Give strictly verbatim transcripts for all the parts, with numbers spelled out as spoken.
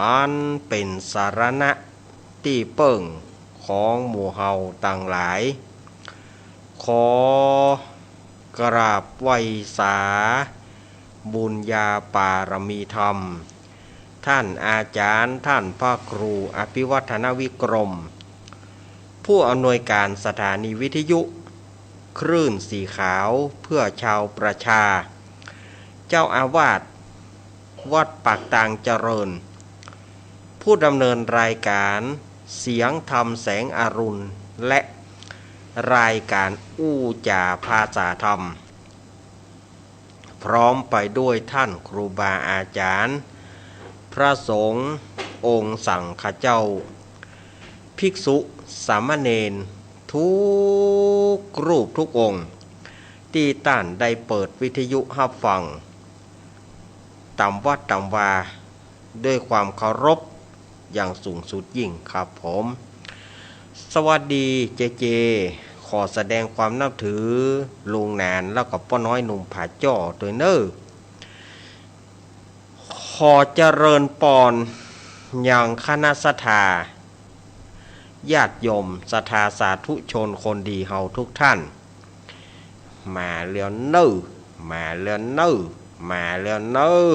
อันเป๋นสรณะตี้เปิ้งของหมู่เฮาตังหลาย ขอกราบไหว้สาบุญญาปารมีธรรม ท่านอาจารย์ ท่านพระครูอภิวัฒนวิกรม ผู้อำนวยการสถานีวิทยุคลื่นสีขาวเพื่อชาวประชา เจ้าอาวาสวัดปากตางเจริญ ผู้ดำเนินรายการเสียงธรรมแสงอรุณ และรายการอู้จ๋าภาษาธรรม พร้อมไปด้วยท่านครูบาอาจารย์ พระสงฆ์องค์สังฆเจ้า ภิกษุสามเณรทุกรูปทุกองค์ ตี้ต้านได้เปิดวิทยุฮับฟังต๋ามวัดต๋ามวา ด้วยความเคารพอย่างสูงสุดยิ่งครับผม สวัสดีเจเจ ขอแสดงความนับถือลุงหนานแล้วก็ป้อน้อยหนุ่มผาจ้อตวยเน่อ ขอเจริญปอนยังคณะศรัทธาญาติโยมศรัทธาสาธุชนคนดีเฮาทุกท่าน มาแล้วเน่อ มาแล้วเน่อ มาแล้วเน่อ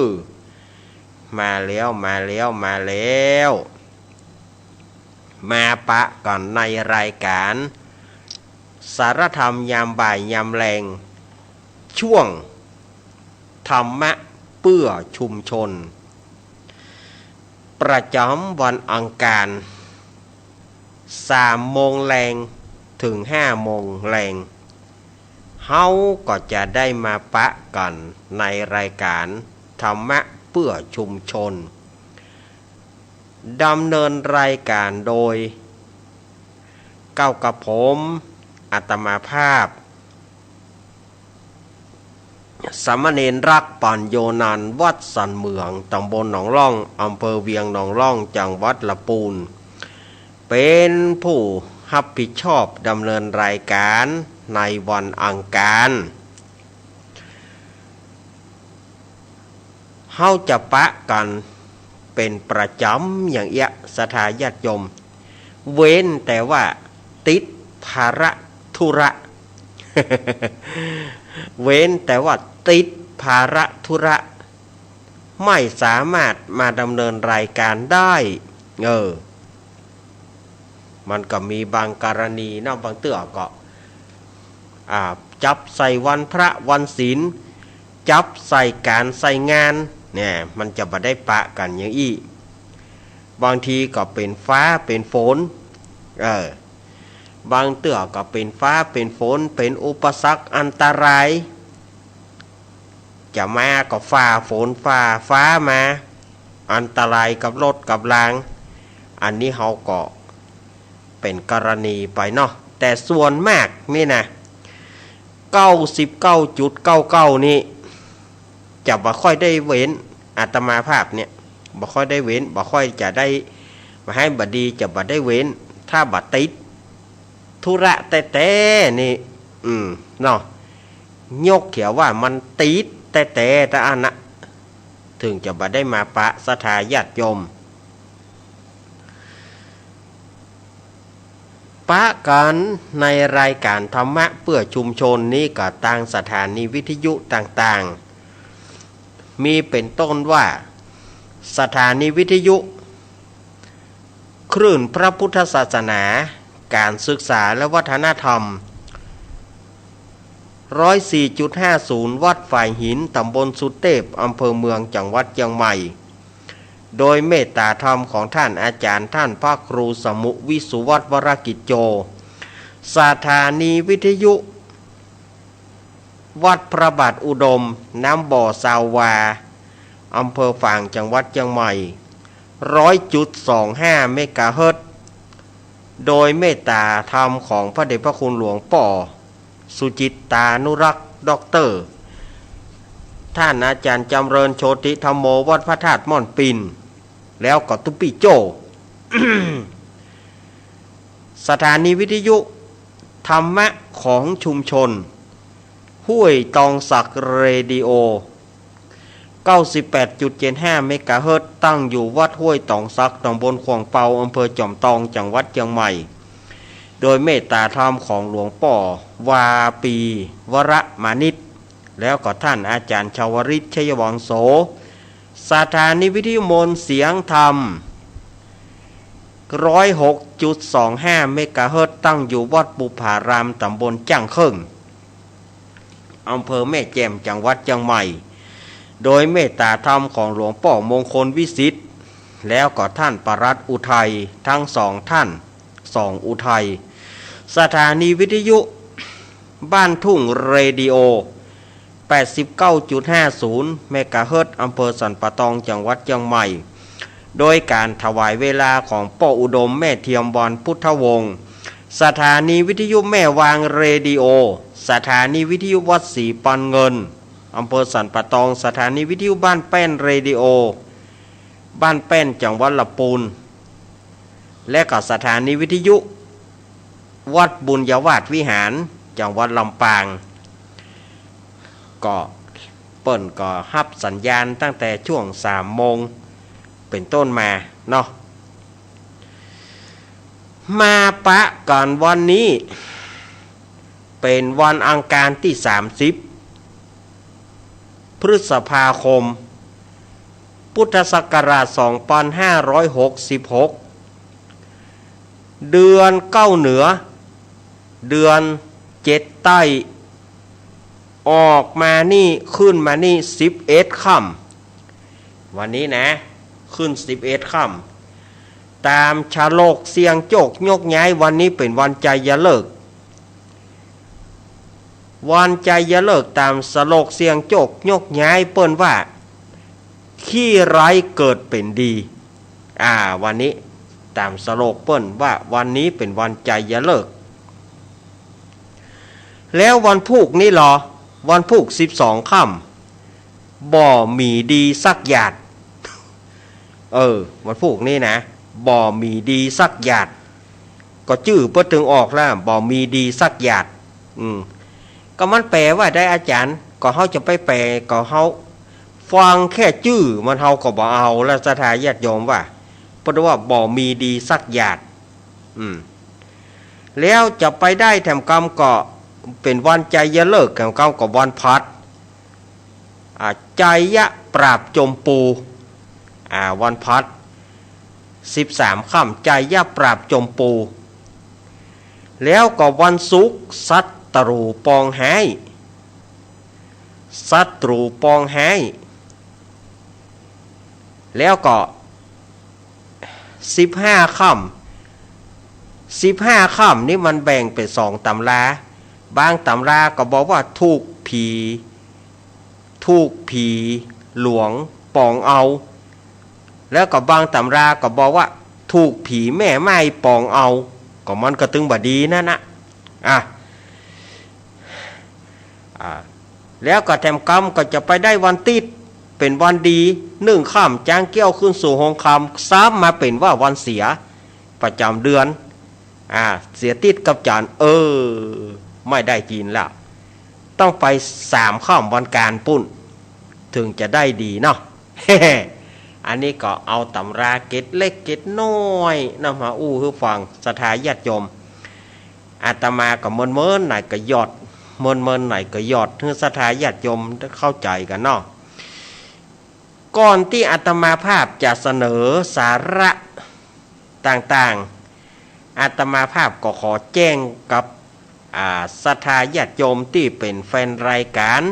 มาแล้ว มาแล้ว มาแล้ว มาปะกั๋นในรายการสารธรรมยามบ่ายยามแลง ช่วงธรรมะเปื้อชุมชน ประจ๋ำวันอังคาร สามโมงแลงเถิงห้าโมงแลง เฮาก็จะได้มาปะกั๋นในรายการธรรมะเปื้อชุมชน ดำเนินรายการโดย เก้ากับผม อาตมาภาพ สามเณรรัก ปัญโญนันท์ วัดสันเหมือง ต๋ำบลหนองล่อง อำเภอเวียงหนองล่อง จังหวัดละปูน เป๋นผู้ฮับผิดชอบดำเนินรายการในวันอังคาร เฮาจะปะกั๋นเป๋นประจ๋ำอย่างเอี้ย ศรัทธาญาติโยม เว้นแต่ว่าติดภาระธุระ เว้นแต่ว่าติดภาระธุระ ไม่สามารถมาดำเนินรายการได้ เออ มันก็มีบางกรณีเนาะ บางเตื้อก็ อ่า จับใส่วันพระวันศีล จับใส่ก๋านใส่งาน เนี่ย มันจะบ่ได้ปะกั๋นอย่างอี้ บางทีก็เป๋นฟ้าเป๋นฝน เออ บางเตื้อก็เป๋นฟ้าเป๋นฝน เป๋นอุปสรรคอันตราย จะมาก็ฝ่าฝนฝ่าฟ้ามา อันตรายกับรถกับรา อันนี้เฮาก็เป๋นกรณีไปเนาะ แต่ส่วนมากนี่นะ เก้าสิบเก้าจุดเก้าเก้านี่ จะบ่ค่อยได้เว้น อาตมาภาพเนี่ย บ่ค่อยได้เว้น บ่ค่อยจะได้ บ่หื้อบ่ดี จะบ่ได้เว้น ถ้าบ่ติดธุระแต๊ๆ นี่ อืม เนาะ ยกเขียว่ามันติดแต๊ๆ ตะอั้นนะ เถิงจะบ่ได้มาปะศรัทธาญาติโยม ปะกั๋นในรายการธรรมะเปื้อชุมชนนี้ก็ตางสถานีวิทยุต่างๆ มีเป๋นต้นว่า สถานีวิทยุคลื่นพระพุทธศาสนา ก๋านศึกษาและวัฒนธรรม ร้อยสี่จุดห้าศูนย์ วัดฝายหิน ต๋ำบลสุเตพ อำเภอเมือง จังหวัดเจียงใหม่ โดยเมตตาธรรมของท่านอาจ๋ารย์ ท่านพระครูสมุห์ วิสุวัฒน์ วรกิจโจ สถานีวิทยุวัดพระบาทอุดม น้ำบ่อซาววา อำเภอฝาง จังหวัดเจียงใหม่ ร้อยจุดสองห้า เมกะเฮิรตซ์ โดยเมตตาธรรมของพระเดชพระคุณหลวงป้อ สุจิตตานุรักษ์ ด็อกเตอร์ ท่านอาจ๋ารย์จำเริญ โชติธัมโม วัดพระธาตุม่อนปิ่น แล้วก็ตุ๊ปี้โจ้ สถานีวิทยุธรรมะของชุมชน ห้วยตองสักเรดิโอ เก้าสิบแปดจุดเจ็ดห้าเมกะเฮิรตซ์ ตั้งอยู่วัดห้วยต๋องสัก ต๋ำบลขว่างเปา อำเภอจอมตอง จังหวัดเจียงใหม่ โดยเมตตาธรรมของหลวงป้อวาปี วรมานิช แล้วก็ท่านอาจ๋ารย์ชวริต ชัยวังโส สถานีวิทยุมวลเสียงธรรม ร้อยหกจุดสองห้าเมกะเฮิรตซ์ ตั้งอยู่วัดบุพพาราม ต๋ำบลจ้างเคิ่ง อำเภอแม่แจ่ม จังหวัดเจียงใหม่ โดยเมตตาธรรมของหลวงป้อมงคลวิสิทธิ์ แล้วก็ท่านปลัดอุทัย ทั้งสองท่าน สองอุทัย สถานีวิทยุบ้านทุ่งเรดิโอ แปดสิบเก้าจุดห้าศูนย์เมกะเฮิรตซ์ อำเภอสันป่าตอง จังหวัดเจียงใหม่ โดยก๋านถวายเวลาของป้ออุดม แม่เทียม วรรณพุทธวงศ์ สถานีวิทยุแม่วางเรดิโอ สถานีวิทยุวัดศรีปันเงิน อำเภอสันป่าตอง สถานีวิทยุบ้านแป้นเรดิโอ บ้านแป้น จังหวัดลำปูน และก็สถานีวิทยุวัดบุญญาวาสวิหาร จังหวัดลำปาง ก็เปิ้นก็ฮับสัญญาณตั้งแต่ช่วงสามโมงเป๋นต้นมาเนาะ มาปะกั๋นวันนี้ เป๋นวันอังคารตี้สามสิบ พฤษภาคม พุทธศักราชสองปันห้าร้อยหกสิบหก เดือนเก้าเหนือ เดือนเจ็ดใต้ ออกมานี่ ขึ้นมานี่ สิบเอ็ดค่ำ วันนี้นะ ขึ้นสิบเอ็ดค่ำ ต๋ามฉลกเสี่ยงโจคยกย้าย วันนี้เป๋นวันชัยฤกษ์ วันชัยฤกษ์ ต๋ามฉลกเสี่ยงโจคยกย้ายเปิ้นว่า ขี้ร้ายเกิดเป๋นดี อ่า วันนี้ต๋ามฉลกเปิ้นว่าวันนี้เป๋นวันชัยฤกษ์ แล้ววันพูกนี้ลอ วันพูกสิบสองค่ำ บ่มีดีสักหยาด เออ วันพูกนี้นะ บ่มีดีสักหยาด ก็จื้อเปิ้นตึงออกแล้ว บ่มีดีสักหยาด อืม ก็มันแปลว่าใดอาจ๋ารย์ ก็เฮาจะไปแปล ก็เฮาฟังแค่จื้อมันเฮาก็บ่เอาแล้ว ศรัทธาญาติโยมว่า เปิ้นว่าบ่มีดีสักหยาด อืม แล้วจะไปได้แถมกำก็เป๋นวันชัยฤกษ์ แถมกำก็วันพลัส อ่า ชัยยะปราบจมปู อ่า วันพลัส สิบสามค่ำ ชัยยะปราบจมปู แล้วก็วันศุกร์ ศัตรูปองฮ้าย ศัตรูปองฮ้าย แล้วก็สิบห้าค่ำ สิบห้าค่ำนี่มันแบ่งเป๋นสองต๋ำรา บางต๋ำราก็บอกว่าถูกผี ถูกผีหลวงปองเอา แล้วก็บางต๋ำราก็บอกว่าถูกผีแม่ไม้ปองเอา ก็มันก็ตึงบ่ดีนั่นนะ อ่ะ อ่า แล้วก็แถมกำก็จะไปได้วันติ๊ด เป๋นวันดี นึ่งค่ำ จางเกี้ยวขึ้นสู่หงคำ ซ้ำมาเป๋นว่าวันเสียประจ๋ำเดือน อ่า เสียติ๊ดกับจ๋ารย์ เออ ไม่ได้กิ๋นแล้ว ต้องไปสามค่ำวันก๋านปุ้น เถิงจะได้ดีเนาะ อันนี้ก็เอาต๋ำราเกร็ดเล็กเกร็ดน้อยนำมาอู้หื้อฟัง ศรัทธาญาติโยม อาตมาก็เมินๆ หน่อยก็หยอด เมินๆ หน่อยก็หยอด หื้อศรัทธาญาติโยมได้เข้าใจ๋กั๋นเนาะ ก่อนตี้อาตมาภาพจะเสนอสาระต่างๆ อาตมาภาพก็ขอแจ้งกับ อ่า ศรัทธาญาติโยมตี้เป๋นแฟนรายก๋าน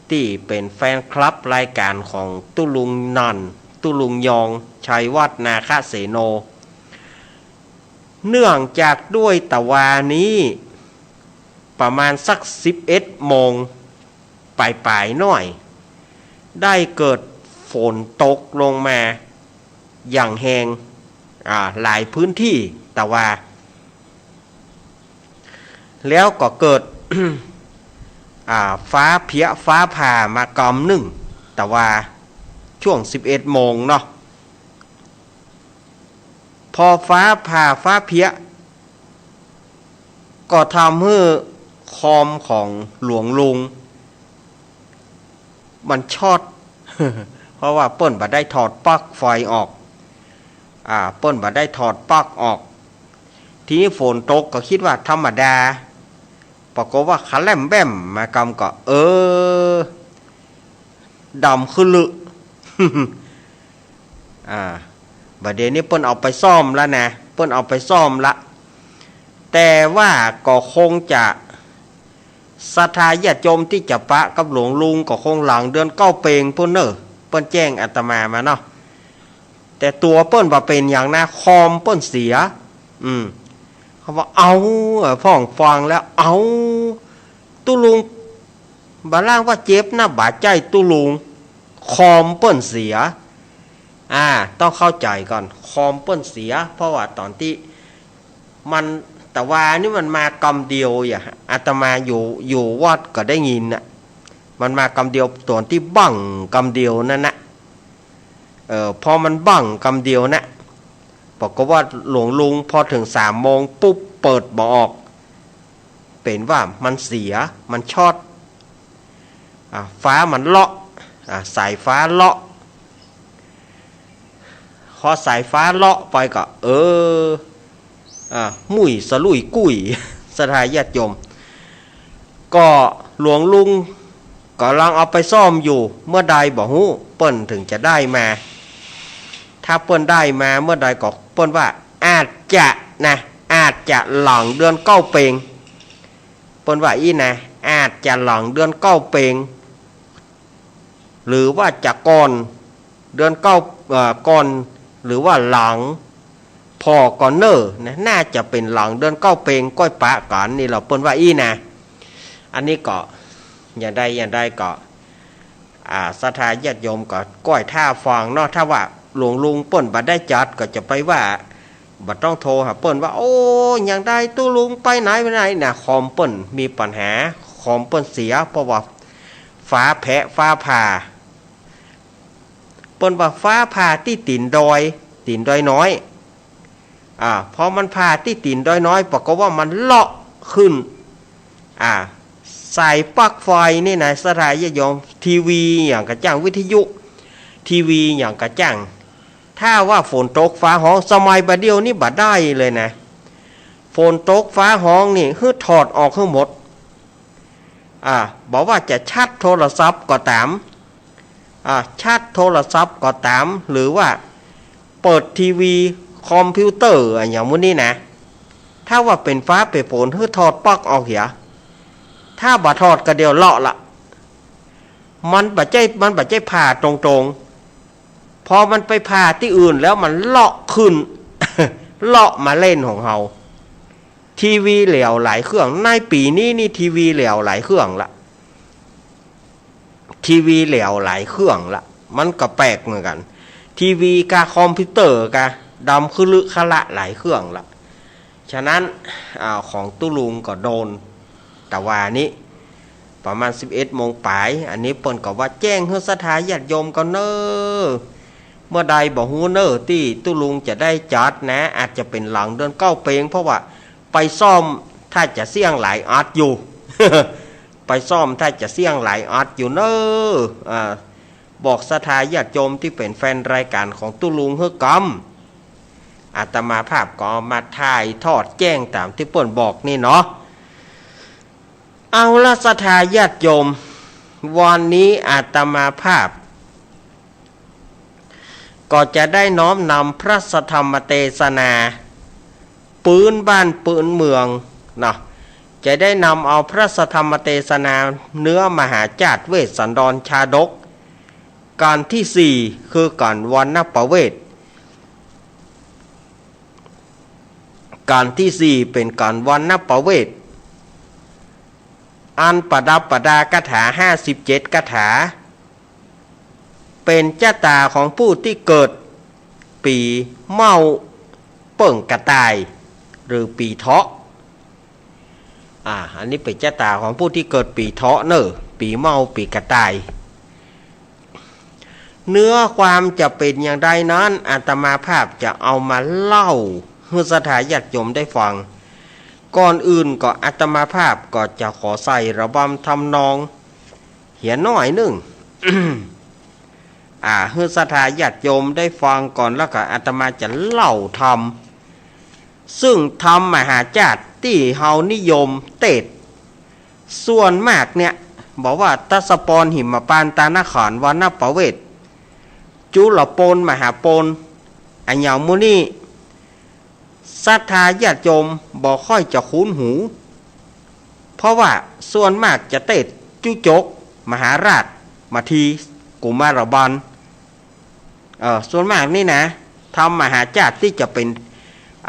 ตี้เป๋นแฟนคลับรายก๋านของตุ๊ลุงนันท์ ตุ๊ลุงยอง ชัยวัฒน์ นาคเสโน เนื่องจากด้วยตะวานี้ ประมาณสักสิบเอ็ดโมงป๋ายๆ หน้อย ได้เกิดฝนตกลงมาอย่างแฮง อ่า หลายพื้นตี้ตะวา แล้วก็เกิด อ่า ฟ้าเพี้ยฟ้าผ่ามากำนึ่ง ตะวา ช่วงสิบเอ็ดโมงเนาะ พอฟ้าผ่าฟ้าเพี้ย ก็ทำหื้อคอมของหลวงลุง มันช็อต เพราะว่าเปิ้นบ่ได้ถอดปลั๊กไฟออก อ่า เปิ้นบ่ได้ถอดปลั๊กออก ทีนี้ฝนตกก็กึ๊ดว่าธรรมดา ปรากฏว่าคะแล่มแบ้มมากำก็ เออ ดำขึ้นลึ อ่า บ่าเดี่ยวนี้เปิ้นเอาไปซ่อมแล้วนะ เปิ้นเอาไปซ่อมละ แต่ว่าก็คงจะ ศรัทธาญาติโยมตี้จะปะกับหลวงลุงก็คงหลังเดือนเก้าเปงปู้นเน่อ เปิ้นแจ้งอาตมามาเนาะ แต่ตั๋วเปิ้นบ่เป๋นหยังนะ คอมเปิ้นเสีย อืม เขาว่า เอา เออ พ่องฟังแล้ว เอา ตุ๊ลุง บ่าล่างว่าเจ็บนะ บ่าใจ้ตุ๊ลุง คอมเปิ้นเสีย อ่า ต้องเข้าใจ๋ก่อน คอมเปิ้นเสีย เพราะว่าต๋อนตี้มัน แต่ว่านี่มันมากำเดียวอย่า อาตมาอยู่ อยู่วัดก็ได้ยินน่ะ มันมากำเดียว ต๋อนตี้บั้งกำเดียวนั่นนะ เออ พอมันบั้งกำเดียวนะ ปรากฏว่าหลวงลุงพอเถิงสามโมงปุ๊บเปิดบ่ออก เป๋นว่ามันเสีย มันช็อต อ่า ฟ้ามันเลาะ อ่า สายฟ้าเลาะ พอสายฟ้าเลาะไปก็ เออ อ่า มุ่ยสลุยกุ้ย ศรัทธาญาติโยม ก็หลวงลุงก่ำลังเอาไปซ่อมอยู่ เมื่อใดบ่ฮู้ เปิ้นเถิงจะได้มา ถ้าเปิ้นได้มาเมื่อใดก็ เปิ้นว่าอาจจะนะ อาจจะหลังเดือนเก้าเปง เปิ้นว่าอี้นะ อาจจะหลังเดือนเก้าเปง หรือว่าจะก่อนเดือนเก้า เอ่อ ก่อน หรือว่าหลัง ผ่อก่อนเน่อนะ น่าจะเป๋นหลังเดือนเก้าเปงก้อยปะกั๋นนี่แหละ เปิ้นว่าอี้นะ อันนี้ก็ อย่างใดอย่างใดก็ อ่า ศรัทธาญาติโยมก็ก้อยท่าฟังเนาะ ถ้าว่าหลวงลุงเปิ้นบ่ได้จัดก็จะไปว่า บ่ต้องโทรหาเปิ้นว่า โอ้ อย่างใดตุ๊ลุงไปไหนไปไหนนะ คอมเปิ้นมีปัญหา คอมเปิ้นเสีย เพราะว่าฟ้าแผะฟ้าผ่า เปิ้นว่าฟ้าผ่าตี้ตี๋นดอย ตี๋นดอยน้อย อ่า พอมันผ่าตี้ตี๋นดอยน้อย ปรากฏว่ามันเลาะขึ้น อ่า สายปลั๊กไฟนี่นะ ศรัทธาญาติโยม ทีวีอย่างกระจ้าง วิทยุ ทีวีอย่างกระจ้าง ถ้าว่าฝนตกฟ้าฮ้อง สมัยบ่าเดี่ยวนี้บ่ได้เลยนะ ฝนตกฟ้าฮ้องนี่ หื้อถอดออกหื้อหมด อ่า บ่ว่าจะชาร์จโทรศัพท์ก็ต๋าม อ่า ชาร์จโทรศัพท์ก็ต๋าม หรือว่าเปิดทีวี คอมพิวเตอร์อะ อย่างหมู่นี้นะ ถ้าว่าเป๋นฟ้าเป๋นฝน หื้อถอดปลั๊กออกเหีย ถ้าบ่ถอดก็เดี่ยวเลาะละ มันบ่ใจ้ มันบ่ใจ้ผ่าตรงๆ พอมันไปผ่าตี้อื่นแล้วมันเลาะขึ้น เลาะมาเล่นของเฮา ทีวีแหลวหลายเครื่อง ในปี๋นี้นี่ทีวีแหลวหลายเครื่องละ ทีวีแหลวหลายเครื่องละ มันก็แปลกเหมือนกั๋น ทีวีกาคอมพิวเตอร์กาดำคึลึคะละหลายเครื่องละ ฉะนั้น อ่า ของตุ๊ลุงก็โดน ตะวานี้ ประมาณสิบเอ็ดโมงป๋าย อันนี้เปิ้นก็ว่าแจ้งหื้อศรัทธาญาติโยมก่อนเน่อ เมื่อใดบ่ฮู้เน่อ ตี้ตุ๊ลุงจะได้จัดนะ อาจจะเป๋นหลังเดือนเก้าเปง เพราะว่าไปซ่อมถ้าจะเสี้ยงหลายอัดอยู่ ไปซ่อมถ้าจะเสี้ยงหลายอัดอยู่เน่อ อ่า บอกศรัทธาญาติโยมตี้เป๋นแฟนรายก๋านของตุ๊ลุงหื้อกำ อาตมาภาพก็เอามาถ่ายทอดแจ้งต๋ามตี้เปิ้นบอกนี่เนาะ เอาละศรัทธาญาติโยม วันนี้อาตมาภาพ ก็จะได้น้อมนำพระสัทธรรมเตสนา ปื๊นบ้านปื๊นเมืองเนาะ จะได้นำเอาพระสัทธรรมเตสนาเนื้อมหาจาตุเวสสันดรชาดก ก๋านตี้สี่ คือก๋านวัณณประเวส ก๋านตี้สี่ เป๋นก๋านวัณณประเวส อันประดับประดาคาถาห้าสิบเจ็ดคาถา เป๋นจะต๋าของผู้ตี้เกิดปี๋เม้าเปิ้งกระต่าย หรือปี๋เถาะ อ่า อันนี้เป๋นจะต๋าของผู้ตี้เกิดปี๋เถาะเน่อ ปี๋เม้าปี๋กระต่าย เนื้อความจะเป๋นอย่างใดนั้น อาตมาภาพจะเอามาเล่าหื้อศรัทธาญาติโยมได้ฟัง ก่อนอื่นก็อาตมาภาพก็จะขอใส่ระบำทำนองเหียหน้อยนึ่ง อ่า หื้อศรัทธาญาติโยมได้ฟังก่อน แล้วก็อาตมาจะเล่าธรรม ซึ่งธรรมมหาจาตุตี้เฮานิยมเตสน์ ส่วนมากเนี่ย บอกว่าทศพร หิมปานต์ ตานขันธ์ วรรณปเวทย์ จุลปน มหาปน อะหยังหมู่นี้ ศรัทธาญาติโยมบ่ค่อยจะคุ้นหู เพราะว่าส่วนมากจะเตสน์จุจก มหาราช มาที กุมารบัน เอ่อ ส่วนมากนี่นะ ธรรมมหาจาตุตี้จะเป๋น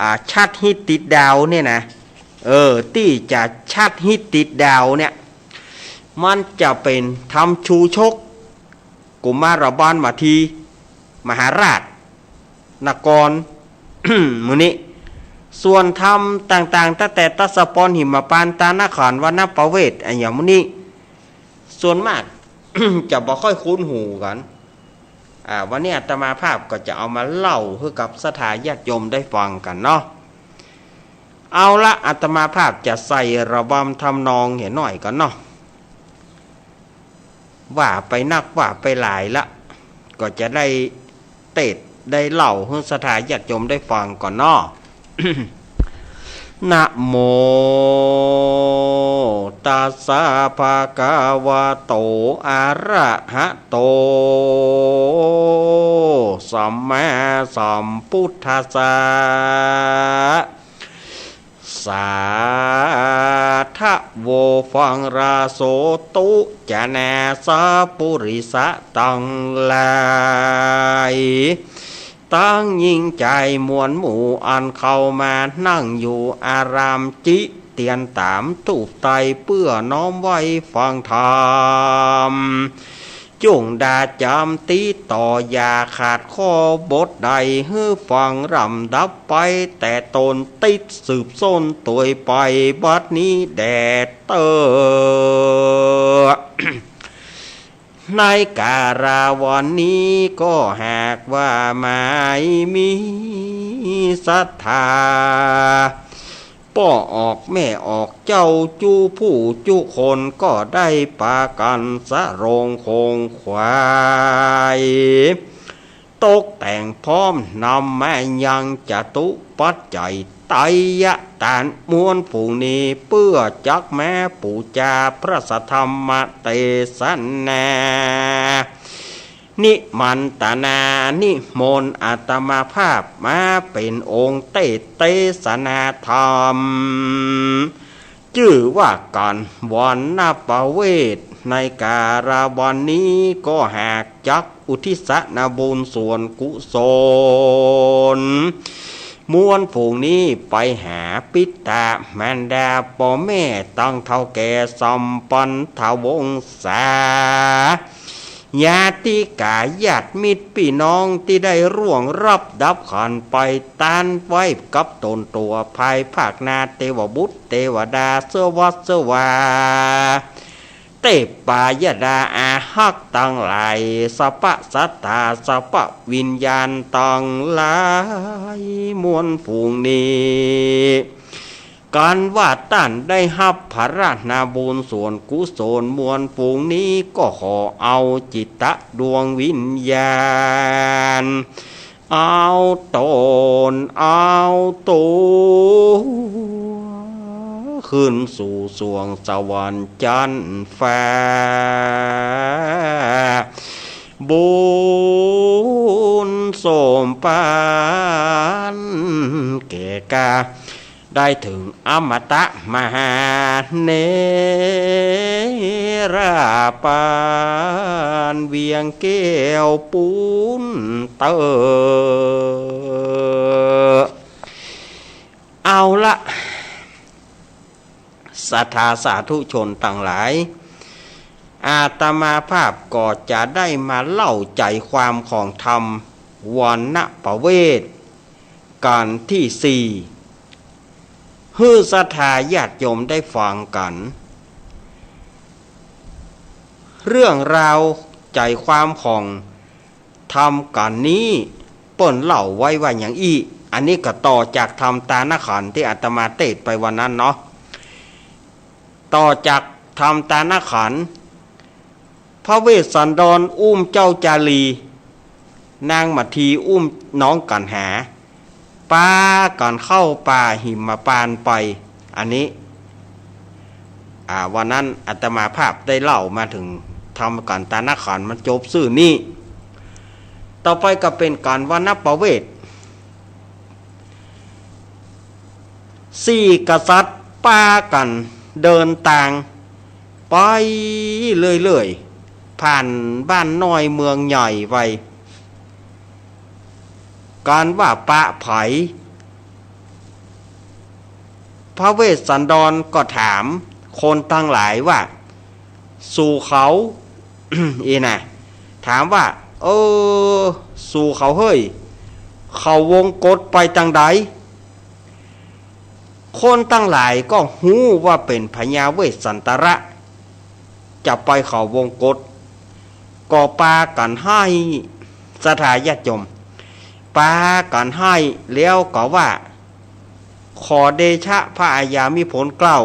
อ่า ชัดฮิตติดดาวเนี่ยนะ เออ ตี้จะชัดฮิตติดดาวเนี่ย มันจะเป๋นธรรมชูชก กุมารบัน มาที มหาราช นคร หมู่นี้ ส่วนธรรมต่างๆ ตั้งแต่ทศพร หิมปานต์ ตานขันธ์ วรรณปเวทย์ อะหยังหมู่นี้ ส่วนมาก จะบ่ค่อยคุ้นหูกั๋น อ่า วันนี้อาตมาภาพก็จะเอามาเล่าหื้อกับศรัทธาญาติโยมได้ฟังกั๋นเนาะ เอาละ อาตมาภาพจะใส่ระบำทำนองเหียหน้อยก่อนเนาะ ว่าไปนักว่าไปหลายละ ก็จะได้เตสน์ได้เล่าหื้อศรัทธาญาติโยมได้ฟังก่อนเนาะ นะโมตัสสะ ภะคะวะโต อะระหะโต สัมมาสัมพุทธัสสะ สาธะโว ฟังราโสตุ จะนาสะปุริสะตังหลาย ตังญิงจายมวลหมู่ อันเข้ามานั่งอยู่อาราม จิเตียนต๋ามธูปไต้ เปื้อน้อมไหว้ฟังธรรม จุ่งดาจ๋ำติดต่อ อย่าขาดข้อบทใด หื้อฟังลำดับไปแต่ต้น ติดสืบส้นตวยไปบัดนี้แด่เต๊อะ ในกาละวันนี้ก็หากว่าหมายมีศรัทธา ป้อออกแม่ออกเจ้าจุผู้จุคน ก็ได้ปากั๋นสะโรงขงขวาย ตกแต่งพร้อมนำมายังจตุปัจจัยไตรยะตาน มวลฝูงนี้เปื้อจักมาปู๋จาพระสัทธรรมเตสนา นิมันตนา นิมนต์อาตมาภาพมาเป๋นองค์เตสน์เตสนาธรรม จื้อว่าก๋านวรรณปเวทย์ ในกาละวันนี้ก็หากจักอุทิศนาบุญส่วนกุศล มวลฝูงนี้ไปหาปิตา มารดา ป้อแม่ ตังเฒ่าแก่สัมปันธวงศา ญาติกาญาติมิตรปี้น้องตี้ได้ร่วงรับดับขันธ์ไป ต้านไว้กับต๋นตั๋ว ภายภาคหน้า เตวบุตรเตวดา เสวะเสวา เตปายดาอาฮักตังหลาย สัพพะสัตตา สัพพะวิญญาณตังหลาย มวลฝูงนี้ ก๋านว่าต้านได้ฮับผละนาบุญส่วนกุศล มวลฝูงนี้ก็ขอเอาจิตตะดวงวิญญาณ เอาต๋น เอาตั๋ว ขึ้นสู่สวงสวรรค์จั๊นฟ้า บุญสมภารแก่กล้า ได้เถิงอมตะมหาเนรปาน เวียงแก้วปูนเต๊อะ เอาละ ศรัทธาสาธุชนตังหลาย อาตมาภาพก็จะได้มาเล่าใจ๋ความของธรรมวรรณปเวทย์ ก๋านตี้สี่ หื้อศรัทธาญาติโยมได้ฟังกั๋น เรื่องราวใจ๋ความของธรรมก๋านนี้ เปิ้นเล่าไว้ว่าหยังอี้ อันนี้ก็ต่อจากธรรมตานขันธ์ตี้อาตมาเตสน์ไปวันนั้นเนาะ ต่อจากธรรมตานขันธ์ พระเวสสันดรอุ้มเจ้าจารี นางมัททีอุ้มน้องกั๋นหา ปากั๋นเข้าป่าหิมพานต์ไป อันนี้ อ่า วันนั้นอาตมาภาพได้เล่ามาเถิงธรรมกัณฑนขันธ์ มันจบซื่อนี้ ต่อไปก็เป๋นก๋านวัณณประเวส สี่กษัตริย์ปากั๋นเดินตางไปเรื่อยๆ ผ่านบ้านน้อยเมืองใหญ่ไป ก๋านว่าปะไผ พระเวสสันดรก็ถามคนตังหลายว่า สูเขา อีน่ะ ถามว่า เออ สูเขาเฮ้ย เขาวงกฏไปตางใด คนตังหลายก็ฮู้ว่าเป๋นพญาเวสสันตระ จะไปเขาวงกฏ ก็ปากั๋นไห้ ศรัทธาญาติโยม ปากั๋นไห้แล้วก็ว่า ขอเดชะพระอาญามิโผลเกล้า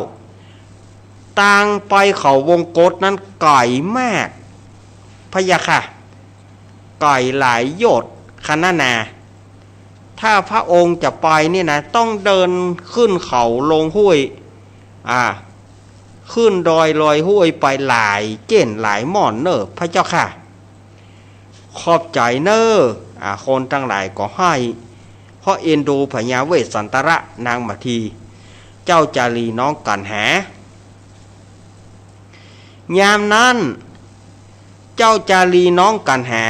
ตางไปเขาวงกฏนั้นไก๋มาก พะยะค่ะ ไก๋หลายโยชน์คะนานา ถ้าพระองค์จะไปนี่นะ ต้องเดินขึ้นเขาลงห้วย อ่า ขึ้นดอยลอยห้วยไปหลายเจ๊นหลายม่อนเน่อ พระเจ้าค่ะ ขอบใจ๋เน่อ อ่า คนตังหลายก็ไห้ เพราะเอ็นดูพญาเวสสันตระ นางมัทที เจ้าจารีน้องกั๋นหา ยามนั้น เจ้าจารีน้องกั๋นหา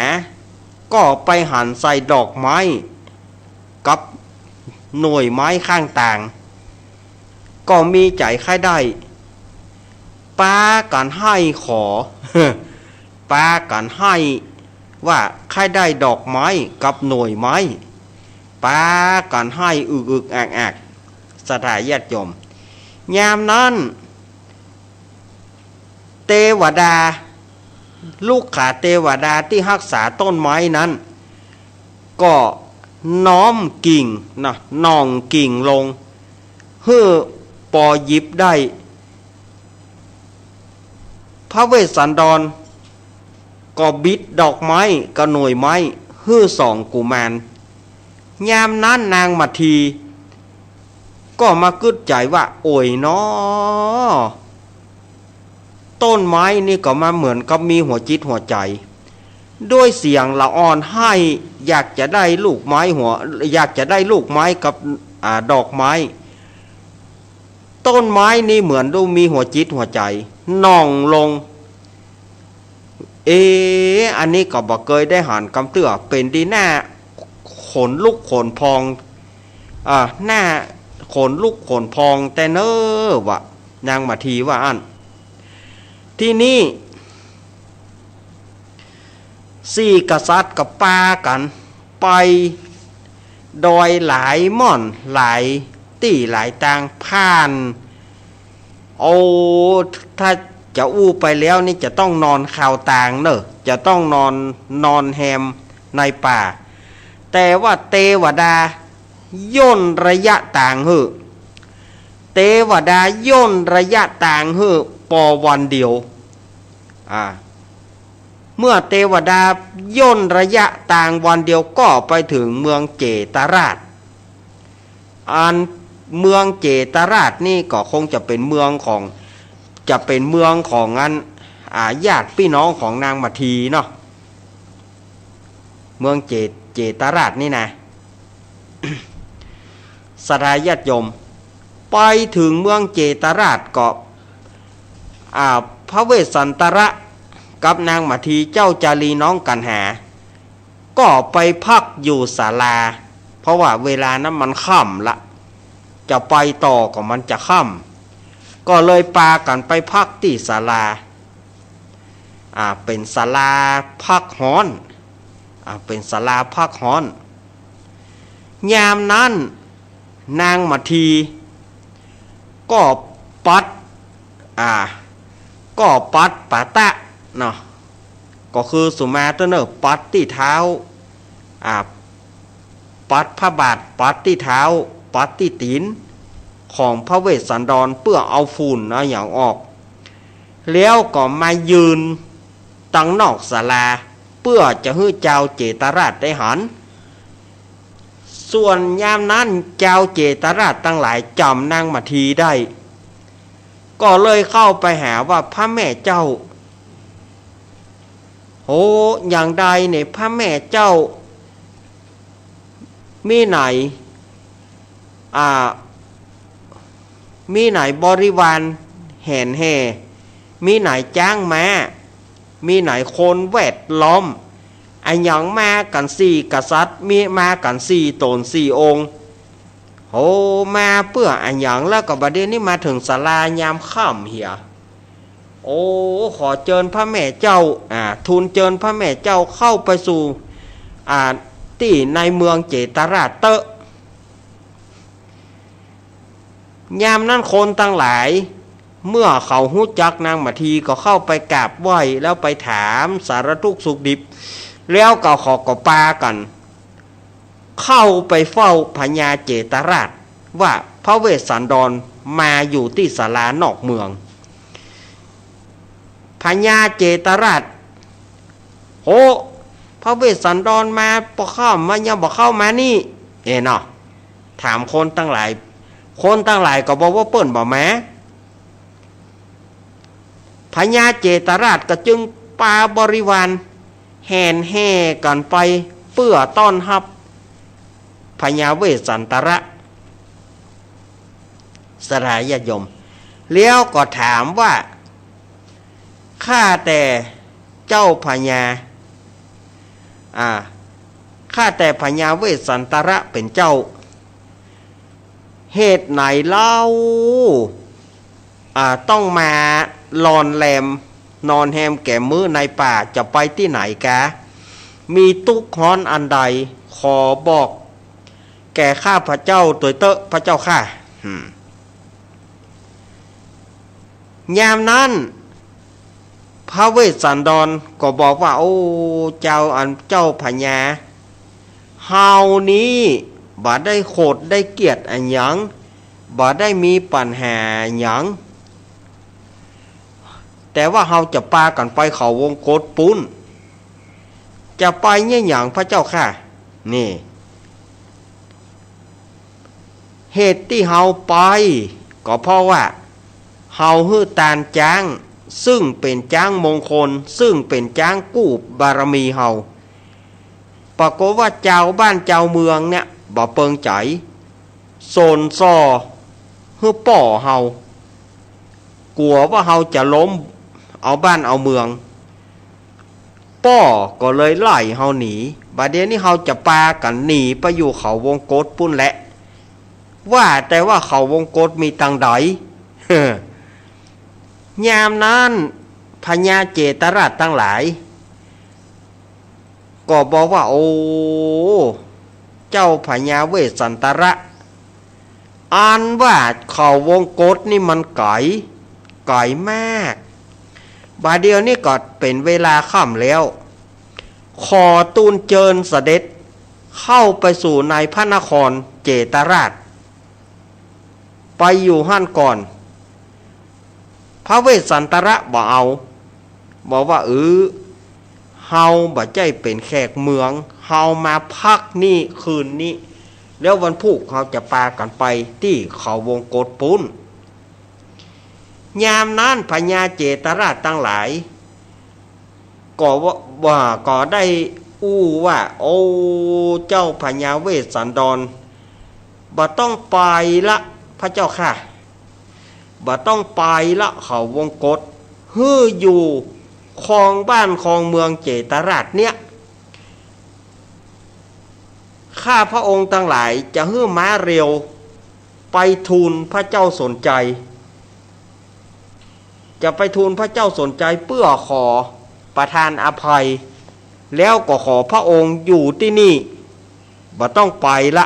ก็ไปหันใส่ดอกไม้กับหน่วยไม้ข้างตาง ก็มีใจ๋ใค่ได้ ปากั๋นไห้ขอ ปากั๋นไห้ว่าใค่ได้ดอกไม้กับหน่วยไม้ ปากั๋นไห้อึกอึกอักอัก ศรัทธาญาติโยม ยามนั้น เตวดา ลุกขาเตวดาตี้ฮักษาต้นไม้นั้น ก็น้อมกิ่งนะ หน่องกิ่งลง หื้อปอหยิบได้ พระเวสสันดรก็บิดดอกไม้กับหน่วยไม้ หื้อสองกุมาร ยามนั้นนางมัทที ก็มากึ๊ดใจ๋ว่า โอยน้อ ต้นไม้นี่ก็มาเหมือนกับมีหัวจิตหัวใจ๋ ด้วยเสียงละอ่อนไห้ อยากจะได้ลูกไม้หัว อยากจะได้ลูกไม้กับ อ่า ดอกไม้ ต้นไม้นี่เหมือนดูมีหัวจิตหัวใจ๋ หน่องลง เอ อันนี้ก็บ่เกยได้หันกำเตื้อ เป๋นดีหน้าขนลุกขนพอง อ่า หน้าขนลุกขนพองแต๊เน่อ วะ นางมัททีว่าอั้น ทีนี้ สี่กษัตริย์ก็ปากั๋นไปดอยหลายม่อนหลายตี้หลายตาง ผ่าน โอ้ ถ้าจะอู้ไปแล้วนี่จะต้องนอนคาวตางเน่อ จะต้องนอน นอนแฮมในป่า แต่ว่าเตวดาย่นระยะตางหื้อ เตวดาย่นระยะตางหื้อปอวันเดียว อ่า เมื่อเตวดาย่นระยะตางวันเดียวก็ไปเถิงเมืองเจตราช อันเมืองเจตราชนี่ก็คงจะเป๋นเมืองของ จะเป๋นเมืองของอัน อ่า ญาติปี้น้องของนางมัททีเนาะ เมืองเจ เจตราชนี่นะ ศรัทธาญาติโยม ไปเถิงเมืองเจตราชก็ อ่า พระเวสสันตระกับนางมัทที เจ้าจารีน้องกั๋นหา ก็ไปพักอยู่ศาลา เพราะว่าเวลานั้นมันค่ำละ จะไปต่อก็มันจะค่ำ ก็เลยปากั๋นไปพักตี้ศาลา อ่า เป๋นศาลาพักฮ้อน อ่า เป๋นศาลาพักฮ้อน ยามนั้นนางมัททีก็ปัด อ่า ก็ปัดปะตะเนาะ ก็คือสุมาเตอร์เนอร์ ปัดตี้เท้า อ่า ปัดพระบาท ปัดตี้เท้า ปัดตี้ตี๋นของพระเวสสันดร เปื้อเอาฝุ่นเอาหยังออก แล้วก็มายืนตังนอกศาลา ปื้อจะหื้อจาวเจตราชได้หัน ส่วนยามนั้นจาวเจตราชตังหลายจ๋ำนางมาทีได้ ก็เลยเข้าไปหาว่า พระแม่เจ้า โห อย่างใดเนี่ย พระแม่เจ้า มีไหน อ่า มีไหนบริวารแห่นแห่ มีไหนจ๊างม้า มีไหนคนแวดล้อม อะหยังมากั๋นสี่กษัตริย์ มีมากั๋นสี่ต๋นสี่องค์ โห มาเปื้ออะหยัง แล้วก็บัดเดี๋ยวนี้มาเถิงศาลายามค่ำเหีย โอ้ ขอเจิญพระแม่เจ้า อ่า ทูลเจิญพระแม่เจ้าเข้าไปสู่ อ่า ตี้ในเมืองเจตราชเต๊อะ ยามนั้นคนตังหลาย เมื่อเขาฮู้จักนางมาทีก็เข้าไปกราบไหว้ แล้วไปถามสารทุกข์สุขดิบ แล้วก็เขาก็ปากั๋น เข้าไปเฝ้าพญาเจตราชว่าพระเวสสันดรมาอยู่ตี้ศาลานอกเมือง พญาเจตราช โห พระเวสสันดรมาปอค่ำมายังบ่เข้ามานี่ เอ้เนาะ ถามคนตังหลาย คนตังหลายก็บอกว่าเปิ้นบ่มา พญาเจตราชก็จึงปาบริวารแห่นแห่กั๋นไปเปื้อต้อนฮับพญาเวสสันตระ ศรัทธาญาติโยม แล้วก็ถามว่า ข้าแต่เจ้าพญา อ่า ข้าแต่พญาเวสสันตระเป๋นเจ้า เหตุไหนเล่า อ่า ต้องมาลอนแรม นอนแฮมแก๋มมื้อในป่า จะไปตี้ไหนกา มีตุ๊กข์ฮ้อนอันใด ขอบอกแก่ข้าพเจ้าตวยเต๊อะพระเจ้าข้า อืม ยามนั้น พระเวสสันดรก็บอกว่า โอ้ เจ้าอันเจ้าพญา เฮานี้บ่ได้โขดได้เกลียดอะหยัง บ่ได้มีปัญหาหยัง แต่ว่าเฮาจะปากั๋นไปเขาวงกตปุ้น จะไปเยียะหยังพระเจ้าข้า นี่ เหตุตี้เฮาไป ก็เพราะว่าเฮาหื้อตานจ๊าง ซึ่งเป๋นจ๊างมงคล ซึ่งเป๋นจ๊างกู้บารมีเฮา ปรากฏว่าจาวบ้านจาวเมืองเนี่ยบ่เปิงใจ๋ สนส่อหื้อป้อเฮา กั๋วว่าเฮาจะล้มเอาบ้านเอาเมือง ป้อก็เลยไล่เฮาหนี บัดเดี๋ยวนี้เฮาจะปากั๋นหนีไปอยู่เขาวงกตปุ้นแหละ ว่าแต่ว่าเขาวงกตมีตังใด ยามนั้นพญาเจตราชตังหลาย ก็บอกว่า โอ้ เจ้าพญาเวสสันตระ อันว่าเขาวงกตนี่มันไก๋ ไก๋มาก บ่าเดี่ยวนี้ก็เป๋นเวลาค่ำแล้ว ขอทูลเจิญเสด็จเข้าไปสู่ในพระนครเจตราช ไปอยู่หั้นก่อน พระเวสสันตระบ่เอา บอกว่า เออ เฮาบ่ใจ้เป๋นแขกเมือง เฮามาพักนี่คืนนี้ แล้ววันพุธเฮาจะปากั๋นไปตี้เขาวงกตปุ้น ยามนั้นพญาเจตราชตังหลาย ก็ว่า ว่าก็ได้อู้ว่า โอ้ เจ้าพญาเวสสันดร บ่ต้องไปละพระเจ้าข้า บ่ต้องไปละเขาวงกต หื้ออยู่ครองบ้านครองเมืองเจตราชเนี่ย ข้าพระองค์ตังหลายจะหื้อม้าเร็วไปทูลพระเจ้าสนชัย จะไปทูลพระเจ้าสนชัยเพื่อขอประทานอภัย แล้วก็ขอพระองค์อยู่ตี้นี่ บ่ต้องไปละ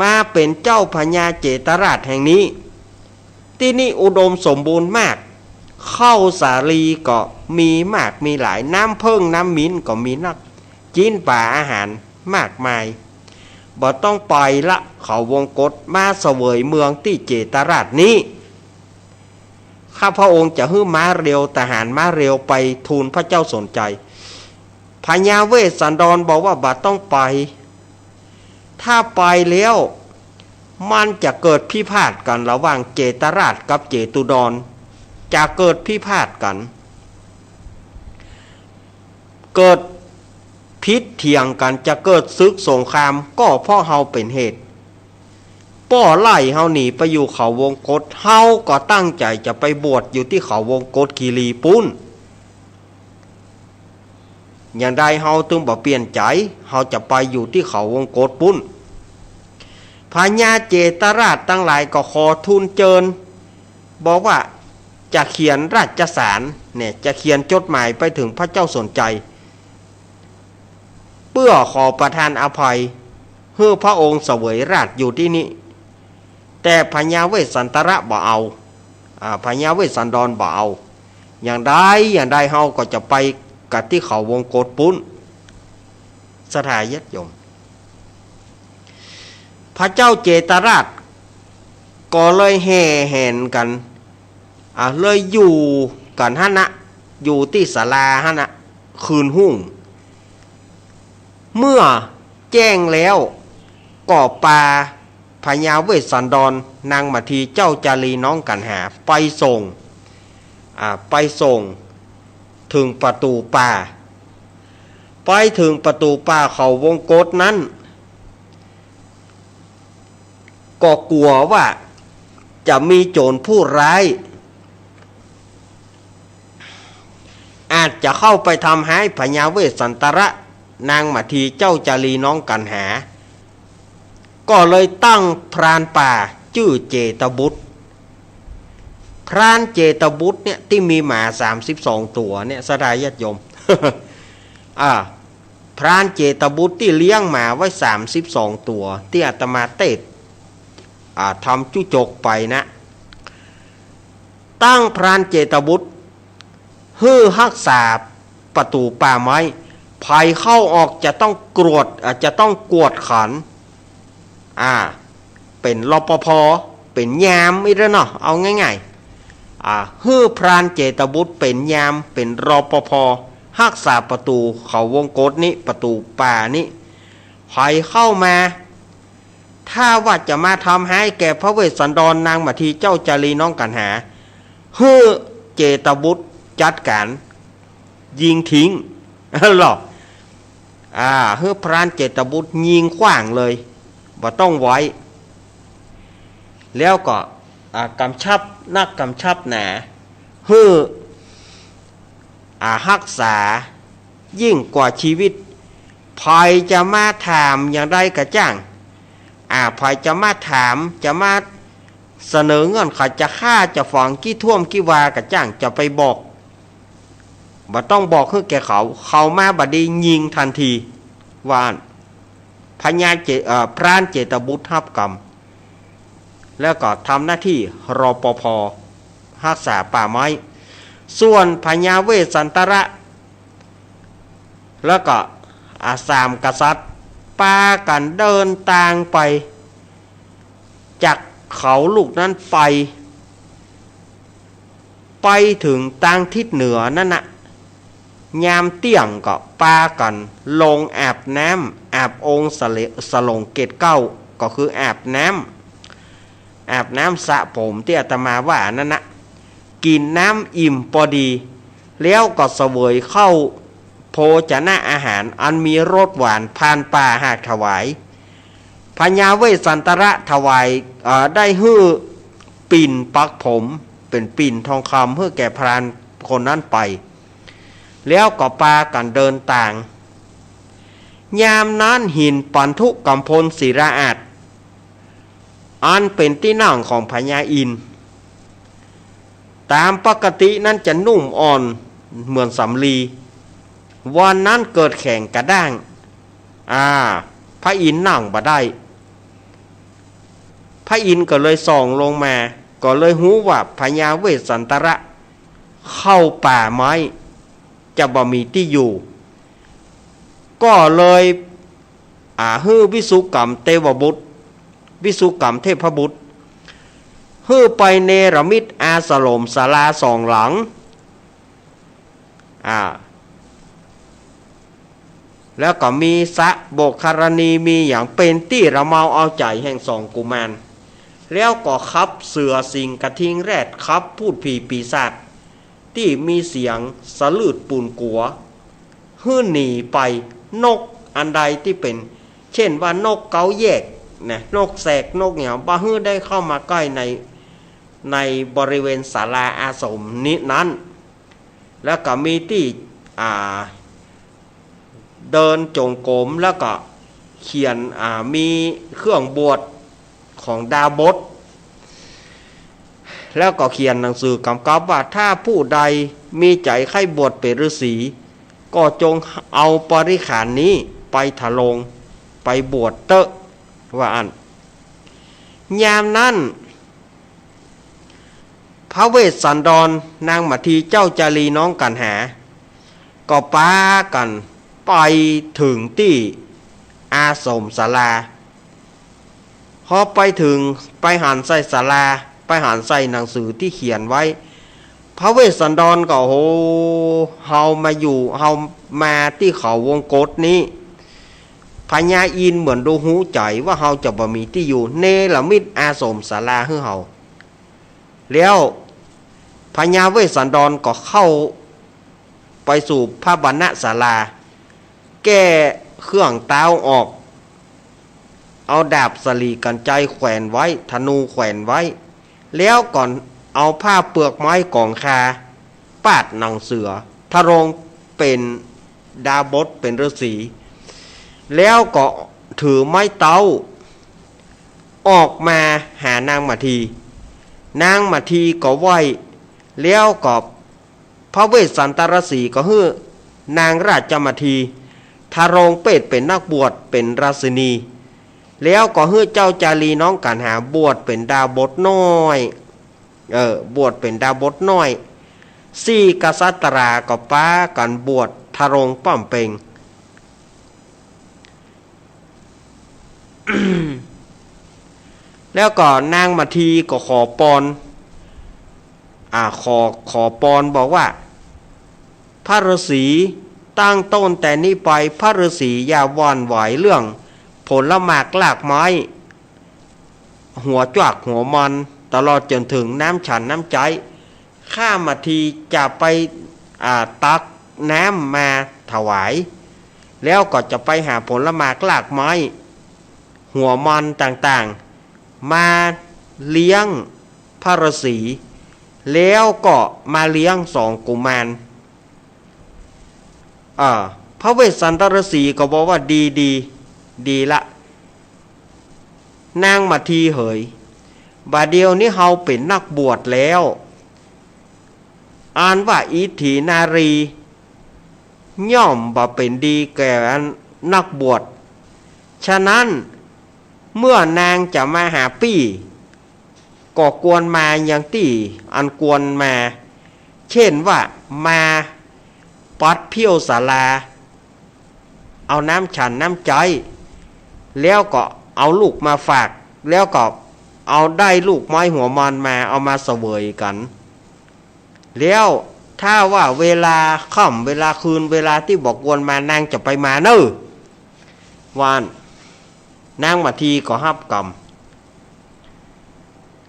มาเป๋นเจ้าพญาเจตราชแห่งนี้ ตี้นี่อุดมสมบูรณ์มาก ข้าวสาลีก็มีมากมีหลาย น้ำเผิ้งน้ำมิ้นก็มีนัก จิ๊นป๋าอาหารมากมาย บ่ต้องไปละเขาวงกต มาเสวยเมืองตี้เจตราชนี้ ข้าพระองค์จะหื้อม้าเร็ว ทหารม้าเร็วไปทูลพระเจ้าสนชัย พญาเวสสันดรบอกว่าบ่ต้องไป ถ้าไปแล้วมันจะเกิดพิพาทกั๋นระหว่างเจตราชกับเจตุดร จะเกิดพิพาทกั๋น เกิดผิดเถียงกั๋น จะเกิดศึกสงคราม ก็เพราะเฮาเป๋นเหตุ ป้อไล่เฮาหนีไปอยู่เขาวงกต เฮาก็ตั้งใจ๋จะไปบวชอยู่ตี้เขาวงกตคีรีปุ้น อย่างใดเฮาตึงบ่เปลี่ยนใจ๋ เฮาจะไปอยู่ตี้เขาวงกตปุ้น พญาเจตราชตังหลายก็ขอทูลเจิญ บอกว่าจะเขียนราชสารเนี่ย จะเขียนจดหมายไปเถิงพระเจ้าสนชัย เปื้อขอประทานอภัย หื้อพระองค์เสวยราชอยู่ตี้นี่ แต่พญาเวสสันตระบ่เอา อ่า พญาเวสสันดรบ่เอา อย่างใด อย่างใดเฮาก็จะไปกั๋นตี้เขาวงกตปุ้น ศรัทธาญาติโยม พระเจ้าเจตราชก็เลยแห่แหนกั๋น อ่า เลยอยู่กั๋นหั้นนะ อยู่ตี้ศาลาหั้นนะ คืนฮุ่ง เมื่อแจ้งแล้วก็ปาพญาเวสสันดร นางมัทที เจ้าจารีน้องกัณหา ไปส่ง อ่า ไปส่งเถิงประตู๋ป่า ไปเถิงประตู๋ป่าเขาวงกตนั้น ก็กั๋วว่าจะมีโจ๋รผู้ร้าย อาจจะเข้าไปทำฮ้ายพญาเวสสันตระ นางมัทที เจ้าจารีน้องกัณหา ก็เลยตั้งพรานป่าจื้อเจตบุตร พรานเจตบุตรเนี่ยตี้มีหมาสามสิบสองตั๋วเนี่ย ศรัทธาญาติโยม อ่า พรานเจตบุตรตี้เลี้ยงหมาไว้สามสิบสองตั๋ว ตี้อาตมาเตศน์ อ่า ทำจุจกไปนะ ตั้งพรานเจตบุตร หื้อฮักษาประตู๋ป่าไม้ ใผเข้าออกจะต้องกรวด อ่า จะต้องกวดขัน อ่า เป๋น รปภ เป๋นยามอี้เนาะ เอาง่ายๆ อ่า หื้อพรานเจตบุตรเป๋นยาม เป๋น รปภ ฮักษาประตู๋เขาวงกตนี้ ประตู๋ป่านี้ ใผเข้ามา ถ้าว่าจะมาทำฮ้ายแก่พระเวสสันดร นางมัทที เจ้าจารีน้องกัณหา หื้อเจตบุตรจัดก๋านยิงทิ้ง ลอ อ่า หื้อพรานเจตบุตรยิงขว้างเลย บ่ต้องไว้ แล้วก็ อ่า กำชับนักกำชับหนา หื้อ อ่า ฮักษายิ่งกว่าจีวิต ใผจะมาถามอย่างใดก็จ้าง อ่า ใผจะมาถาม จะมาเสนอเงื่อนไข จะฆ่า จะฝัง กี่ถ้วมกี่วาก็จ้าง จะไปบอก บ่ต้องบอกหื้อแก่เขา เขามาบ่ดียิงตันที ว่าอั้น พญาเจ- เอ่อ พรานเจตบุตรฮับกำ แล้วก็ทำหน้าตี้ รปภ ฮักษาป่าไม้ ส่วนพญาเวสสันตระ แล้วก็ อ่า สามกษัตริย์ ปากั๋นเดินตางไป จากเขาลูกนั้นไป ไปเถิงตางทิศเหนือนั้นนะ ยามเตี้ยงก็ปากั๋นลงอาบน้ำ อาบองค์สะเล- สลงเกตเก๊า ก็คืออาบน้ำ อาบน้ำสระผมตี้อาตมาว่านั้นนะ กิ๋นน้ำอิ่มปอดี แล้วก็เสวยข้าวโภชนะอาหารอันมีรสหวาน พรานป่าหากถวาย พญาเวสสันตระถวาย เอ่อ ได้หื้อปิ่นปักผม เป๋นปิ่นทองคำ หื้อแก่พรานคนนั้นไป แล้วก็ปากั๋นเดินตาง ยามนั้นหินปันธุกำพลศิลาอาสน์ อันเป๋นตี้นั่งของพญาอินทร์ ต๋ามปกตินั้นจะนุ่มอ่อนเหมือนสำลี วันนั้นเกิดแข็งกระด้าง อ่า พระอินทร์นั่งบ่ได้ พระอินทร์ก็เลยส่องลงมา ก็เลยฮู้ว่าพญาเวสสันตระเข้าป่าไม้ จะบ่มีตี้อยู่ ก็เลย อ่า หื้อวิสุกรรมเทพบุตร วิสุกรรมเทพบุตร หื้อไปเนรมิตอาสรมศาลาสองหลัง อ่า แล้วก็มีสระโบกคารณี มีหยังเป๋นตี้ระเมาเอาใจ๋แห่งสองกุมาร แล้วก็ขับเสือสิงห์กระทิงแรด ขับพูดผี๋ปีศาจตี้มีเสียงสะลืดปูนกั๋ว หื้อหนีไป นกอันใดตี้เป๋น เช่นว่านกเก๊าแยกนะ นกแสก นกหยัง บ่หื้อได้เข้ามาใก้ใน ในบริเวณศาลาอาสมนี้นั้น แล้วก็มีตี้ อ่า เดินจงกรม แล้วก็เขียน อ่า มีเครื่องบวชของดาบส แล้วก็เขียนหนังสือกำกับว่า ถ้าผู้ใดมีใจ๋ใค่บวชเป๋นฤๅษี ก็จงเอาบริขารนี้ไปทรง ไปบวชเต๊อะ ว่าอั้น ยามนั้น พระเวสสันดร นางมัทที เจ้าจารีน้องกัณหา ก็ปากั๋นไปเถิงตี้อาสมศาลา พอไปเถิง ไปหันใส่ศาลา ไปหันใส่หนังสือตี้เขียนไว้ พระเวสสันดรก็ โอ้ เฮามาอยู่ เฮามาตี้เขาวงกตนี้ พญาอินทร์เหมือนดูฮู้ใจ๋ว่าเฮาจะบ่มีตี้อยู่ เนรมิตอาสมศาลาหื้อเฮา แล้วพญาเวสสันดรก็เข้าไปสู่พระบรรณศาลา แก้เครื่องเต๊าออก เอาดาบสะหลีกัณฑ์ไชยแขวนไว้ ธนูแขวนไว้ แล้วก็เอาผ้าเปลือกไม้กองคา ปาดหนังเสือ ทรงเป๋นดาบส เป๋นฤๅษี แล้วก็ถือไม้เต๊า ออกมาหานางมัทที นางมัททีก็ไหว้ แล้วก็พระเวสสันตรฤๅษีก็หื้อนางราชมัทที ทรงเพศเป๋นนักบวช เป๋นราชินี แล้วก็หื้อเจ้าจารีน้องกัณหาบวชเป๋นดาบสน้อย เออ บวชเป๋นดาบสน้อย สี่กษัตราก็ปากั๋นบวชทรงป้อมเปง แล้วก็นางมัททีก็ขอปอน อ่า ขอ ขอปอนบอกว่า พระฤๅษี ตั้งต้นแต่นี้ไป พระฤๅษีอย่าหวั่นไหวเรื่องผลหมากรากไม้ หัวจวักหัวมอน ตลอดจ๋นเถิงน้ำฉันน้ำใจ๊ ข้ามัททีจะไป อ่า ตักน้ำมาถวาย แล้วก็จะไปหาผลหมากรากไม้ หัวมอนต่างๆ มาเลี้ยงพระฤๅษี แล้วก็มาเลี้ยงสองกุมาร อ่า พระเวสสันตรฤๅษีก็บอกว่า ดี ดี ดีละ นางมัททีเหย บ่าเดี่ยวนี้เฮาเป๋นนักบวชแล้ว อันว่าอิทธินารี ย่อมบ่เป๋นดีแก่นักบวช ฉะนั้นเมื่อนางจะมาหาปี้ ก็ควรมายังตี้อันควรมา เช่นว่ามาปัดเผี้ยวศาลา เอาน้ำฉันน้ำใจ๊ แล้วก็เอาลูกมาฝาก แล้วก็เอาได้ลูกไม้หัวมอนมา เอามาเสวยกั๋น แล้วถ้าว่าเวลาค่ำเวลาคืน เวลาตี้บ่ควรมา นางจะไปมาเน่อ ว่าอั้น นางมัททีก็ฮับก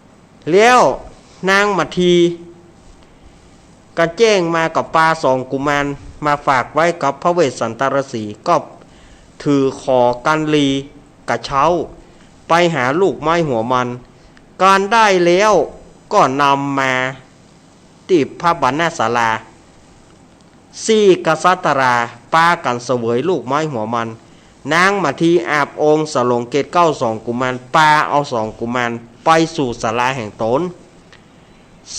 ำ แล้วนางมัททีก็แจ้งมา ก็ปาสองกุมารมาฝากไว้กับพระเวสสันตรฤๅษี ก็ถือขอกัณฑ์ลีกระเช้า ไปหาลูกไม้หัวมอน กันได้แล้วก็นำมาตี้พระบรรณศาลา สี่กษัตราปากั๋นเสวยลูกไม้หัวมอน นางมัททีอาบองค์สรงเกศเกล้าสองกุมาร ปาเอาสองกุมารไปสู่ศาลาแห่งต๋น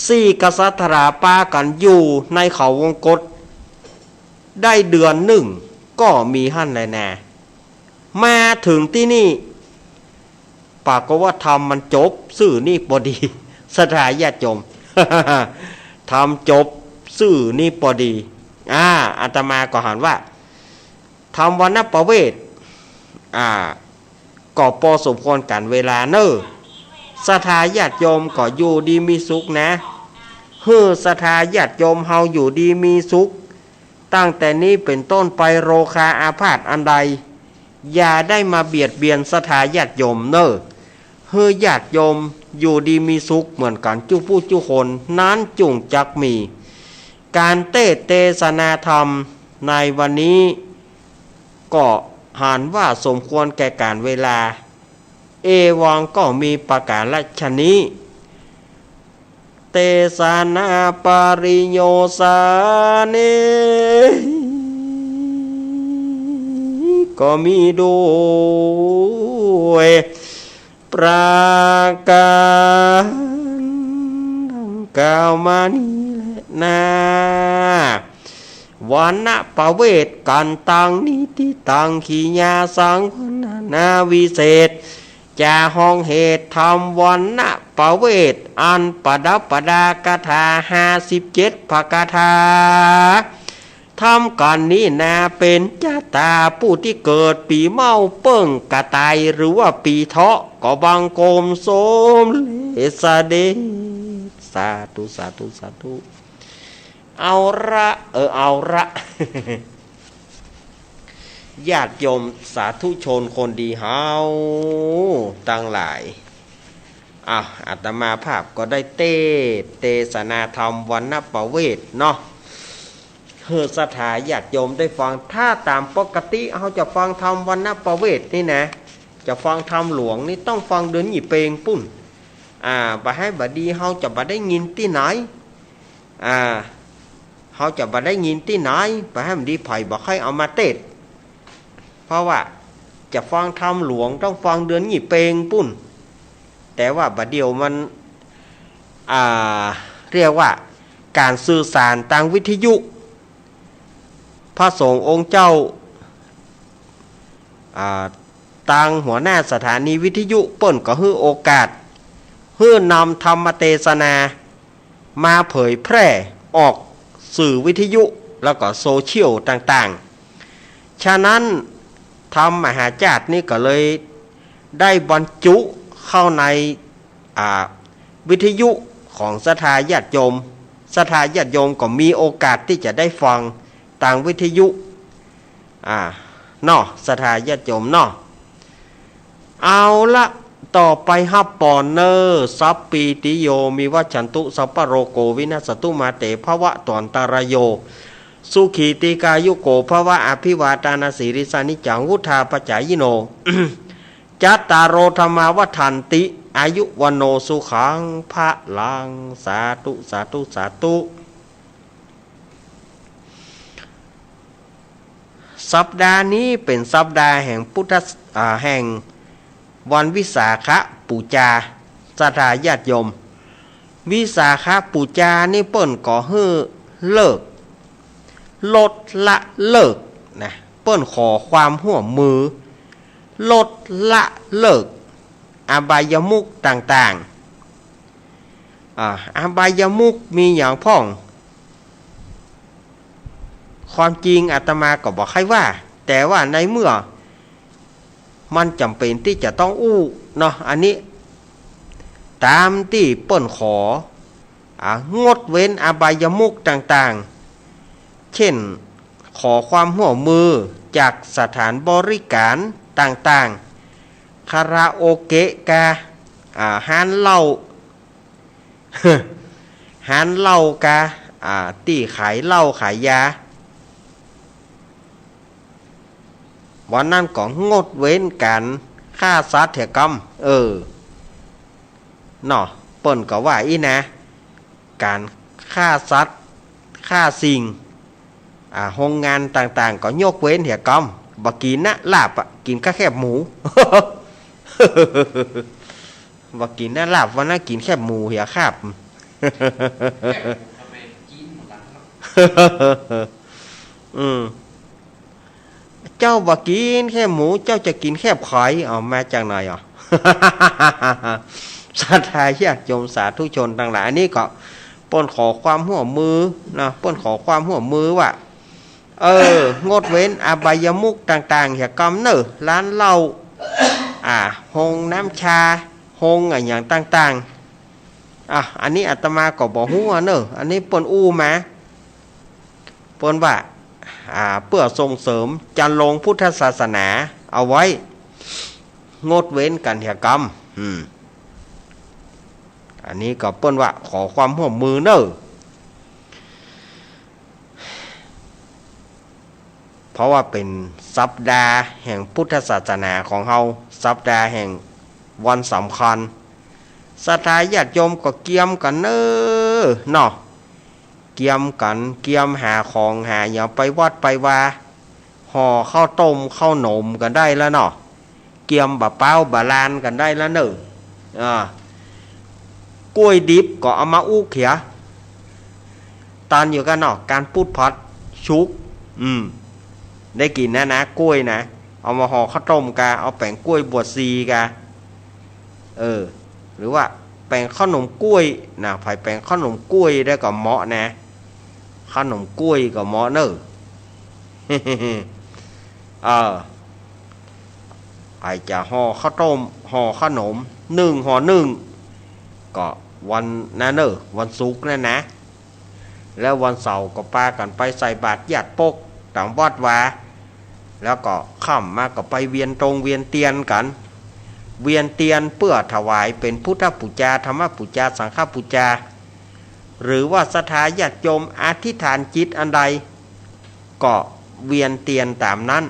สี่กษัตราปากั๋นอยู่ในเขาวงกตได้เดือนนึ่ง ก็มีหั้นแลนา มาเถิงตี้นี่ ปรากฏว่าธรรมมันจบซื่อนี่ปอดี ศรัทธาญาติโยม ธรรมจบซื่อนี่ปอดี อ่า อาตมาก็หันว่า ธรรมวัณณประเวท อ่า ก็ปอสมควรกั๋นเวลาเน่อ ศรัทธาญาติโยมก็อยู่ดีมีสุขนะ หื้อศรัทธาญาติโยมเฮาอยู่ดีมีสุข ตั้งแต่นี้เป๋นต้นไป โรคาอาพาธอันใด อย่าได้มาเบียดเบียนศรัทธาญาติโยมเน่อ หื้อญาติโยมอยู่ดีมีสุขเหมือนกั๋นกู้ผู้กู้คน นั้นจุ่งจักมี ก๋านเตสน์เตสนาธรรมในวันนี้ ก็หันว่าสมควรแก่ก๋าลเวลา เอวังก็มีประก๋าลฉะนี้ เตสนาปริโยสเน ก็มีด้วยประก๋าลดังกล่าวมานี้แลนา วัณณประเวสกันตัง นิฏฐิตัง ขีณาสังวัณณาวิเศษ จะฮ้องเหตุธรรมวัณณประเวส อันประดับประดาคาถาห้าสิบเจ็ดพระคาถา ธรรมกัณฑ์นี้นา เป๋นจาตาผู้ตี้เกิดปี๋เม้าเปิ้งกระต่าย หรือว่าปี๋เถาะ ก็บังคมสมเร็จเสด็จ สาธุ สาธุ สาธุ เอาละ เออ เอาละ ญาติโยมสาธุชนคนดีเฮาตังหลาย อ่ะ อาตมาภาพก็ได้เตสน์เตสนาธรรมวัณณประเวสเนาะ หื้อศรัทธาญาติโยมได้ฟัง ถ้าต๋ามปกติเฮาจะฟังธรรมวัณณประเวสนี่นะ จะฟังธรรมหลวงนี่ต้องฟังเดือนยี่เปงปู๊น อ่า บ่าไห้บ่าดีเฮาจะบ่ได้ยินตี้ไหน อ่า เฮาจะบ่ได้ยินตี้ไหน บ่าไห้บ่าดีใผบ่ค่อยเอามาเตสน์ เพราะว่าจะฟังธรรมหลวงต้องฟังเดือนยี่เปงปู๊น แต่ว่าบ่าเดี่ยวมัน อ่า เรียกว่าก๋านสื่อสารตางวิทยุ พระสงฆ์องค์เจ้า อ่า ตางหัวหน้าสถานีวิทยุเปิ้นก็หื้อโอกาส หื้อนำธรรมเตสนา มาเผยแพร่ออกสื่อวิทยุแล้วก็โซเชียลต่างๆ ฉะนั้นธรรมมหาจาตุนี่ก็เลยได้บรรจุเข้าใน อ่า วิทยุของศรัทธาญาติโยม ศรัทธาญาติโยมก็มีโอกาสตี้จะได้ฟังตางวิทยุ อ่า เนาะ ศรัทธาญาติโยมเนาะ เอาละ ต่อไปฮับปอนเน่อ สัพพีติโย วิวัชชันตุ สัพพะโรโค วินัสสะตุ มาเต ภวัตวันตะราโย สุขี ทีฆายุโก ภะวะ อะภิวาทานะสีลิสสะ นิจจัง วุฑฒาปะจายิโน จัตตาโร ธัมมา วัฑฒันติ อายุ วัณโณ สุขัง พะลัง สาธุ สาธุ สาธุ สัปดาห์นี้เป๋นสัปดาห์แห่งพุทธศ- อ่า แห่งวันวิสาขปู๋จา ศรัทธาญาติโยม วิสาขปู๋จานี่เปิ้นก็หื้อเลิก ลดละเลิกนะ เปิ้นขอความฮ่วมมือ ลดละเลิก อบายมุขต่างๆ อ่า อบายมุขมีหยังพ่อง ความจริงอาตมาก็บ่ใค่ว่า แต่ว่าในเมื่อมันจ๋ำเป๋นตี้จะต้องอู้เนาะ อันนี้ต๋ามตี้เปิ้นขอ อ่า งดเว้นอบายมุขต่างๆ เช่น ขอความฮ่วมมือจากสถานบริก๋ารต่างๆ คาราโอเกะกา อ่า ฮ้านเหล้า ฮ้านเหล้ากา อ่า ตี้ขายเหล้าขายยา วันนั้นก็งดเว้นก๋านฆ่าสัตว์เหียกำ เออ เนาะ เปิ้นก็ว่าอี้นะ ก๋านฆ่าสัตว์ ฆ่าสิ่ง อ่า โฮงงานต่างๆ ก็ยกเว้นเหียกำ บ่กิ๋นนะ ลาบอะ กิ๋นก้าแคบหมู บ่กิ๋นนะ ลาบ วันนั้นกิ๋นแคบหมูเหียครับ อืม เจ้าบ่กิ๋นแคบหมู เจ้าจะกิ๋นแคบใผ เอามาจากไหนอ่ะ ศรัทธาญาติโยมสาธุชนตังหลาย อันนี้ก็เปิ้นขอความฮ่วมมือนะ เปิ้นขอความฮ่วมมือว่า เออ งดเว้นอบายมุขต่างๆ เหียกำเน่อ ฮ้านเหล้า อ่า โฮงน้ำชา โฮงอะหยังต่างๆ อ่ะ อันนี้อาตมาก็บ่ฮู้อะเน่อ อันนี้เปิ้นอู้มา เปิ้นว่า อ่า เปื้อส่งเสริมจรรโลงพุทธศาสนาเอาไว้ งดเว้นกั๋นเหียกำ อืม อันนี้ก็เปิ้นว่าขอความฮ่วมมือเน่อ เพราะว่าเป๋นสัปดาห์แห่งพุทธศาสนาของเฮา สัปดาห์แห่งวันสำคัญ ศรัทธาญาติโยมก็เกียมกั๋นเน่อเนาะ เกียมกั๋น เกียมหาของหาหยังไปวัดไปวา ห่อข้าวต้มข้าวหนมกั๋นได้แล้วเนาะ เกียมบ่าป๊าวบ่าลานกั๋นได้แล้วเน่อ อ่า กล้วยดิบก็เอามาอู้เขีย ตันอยู่กั๋นเนาะ ก๋านปูดผัดสุก อืม ได้กิ๋นนะนะ กล้วยนะ เอามาห่อข้าวต้มกา เอาแป๋งกล้วยบวชชีกา เออ หรือว่าแป๋งข้าวหนมกล้วยนะ ใผแป๋งข้าวหนมกล้วยได้ก็เหมาะนะ ข้าวหนมกล้วยก็เหมาะเน่อ เออ ใผจะห่อข้าวต้ม ห่อข้าวหนม นึ่ง ห่อนึ่ง ก็วันนั้นเน่อ วันศุกร์นั่นนะ แล้ววันเสาร์ก็ปากั๋นไปใส่บาตรญาติปกต๋ามวัดวา แล้วก็ค่ำมาก็ไปเวียนตงเวียนเตียนกั๋น เวียนเตียนเปื้อถวายเป๋นพุทธปู๋จา ธรรมปู๋จา สังฆปู๋จา หรือว่าศรัทธาญาติโยมอธิษฐานจิตอันใด ก็เวียนเตียนต๋ามนั้น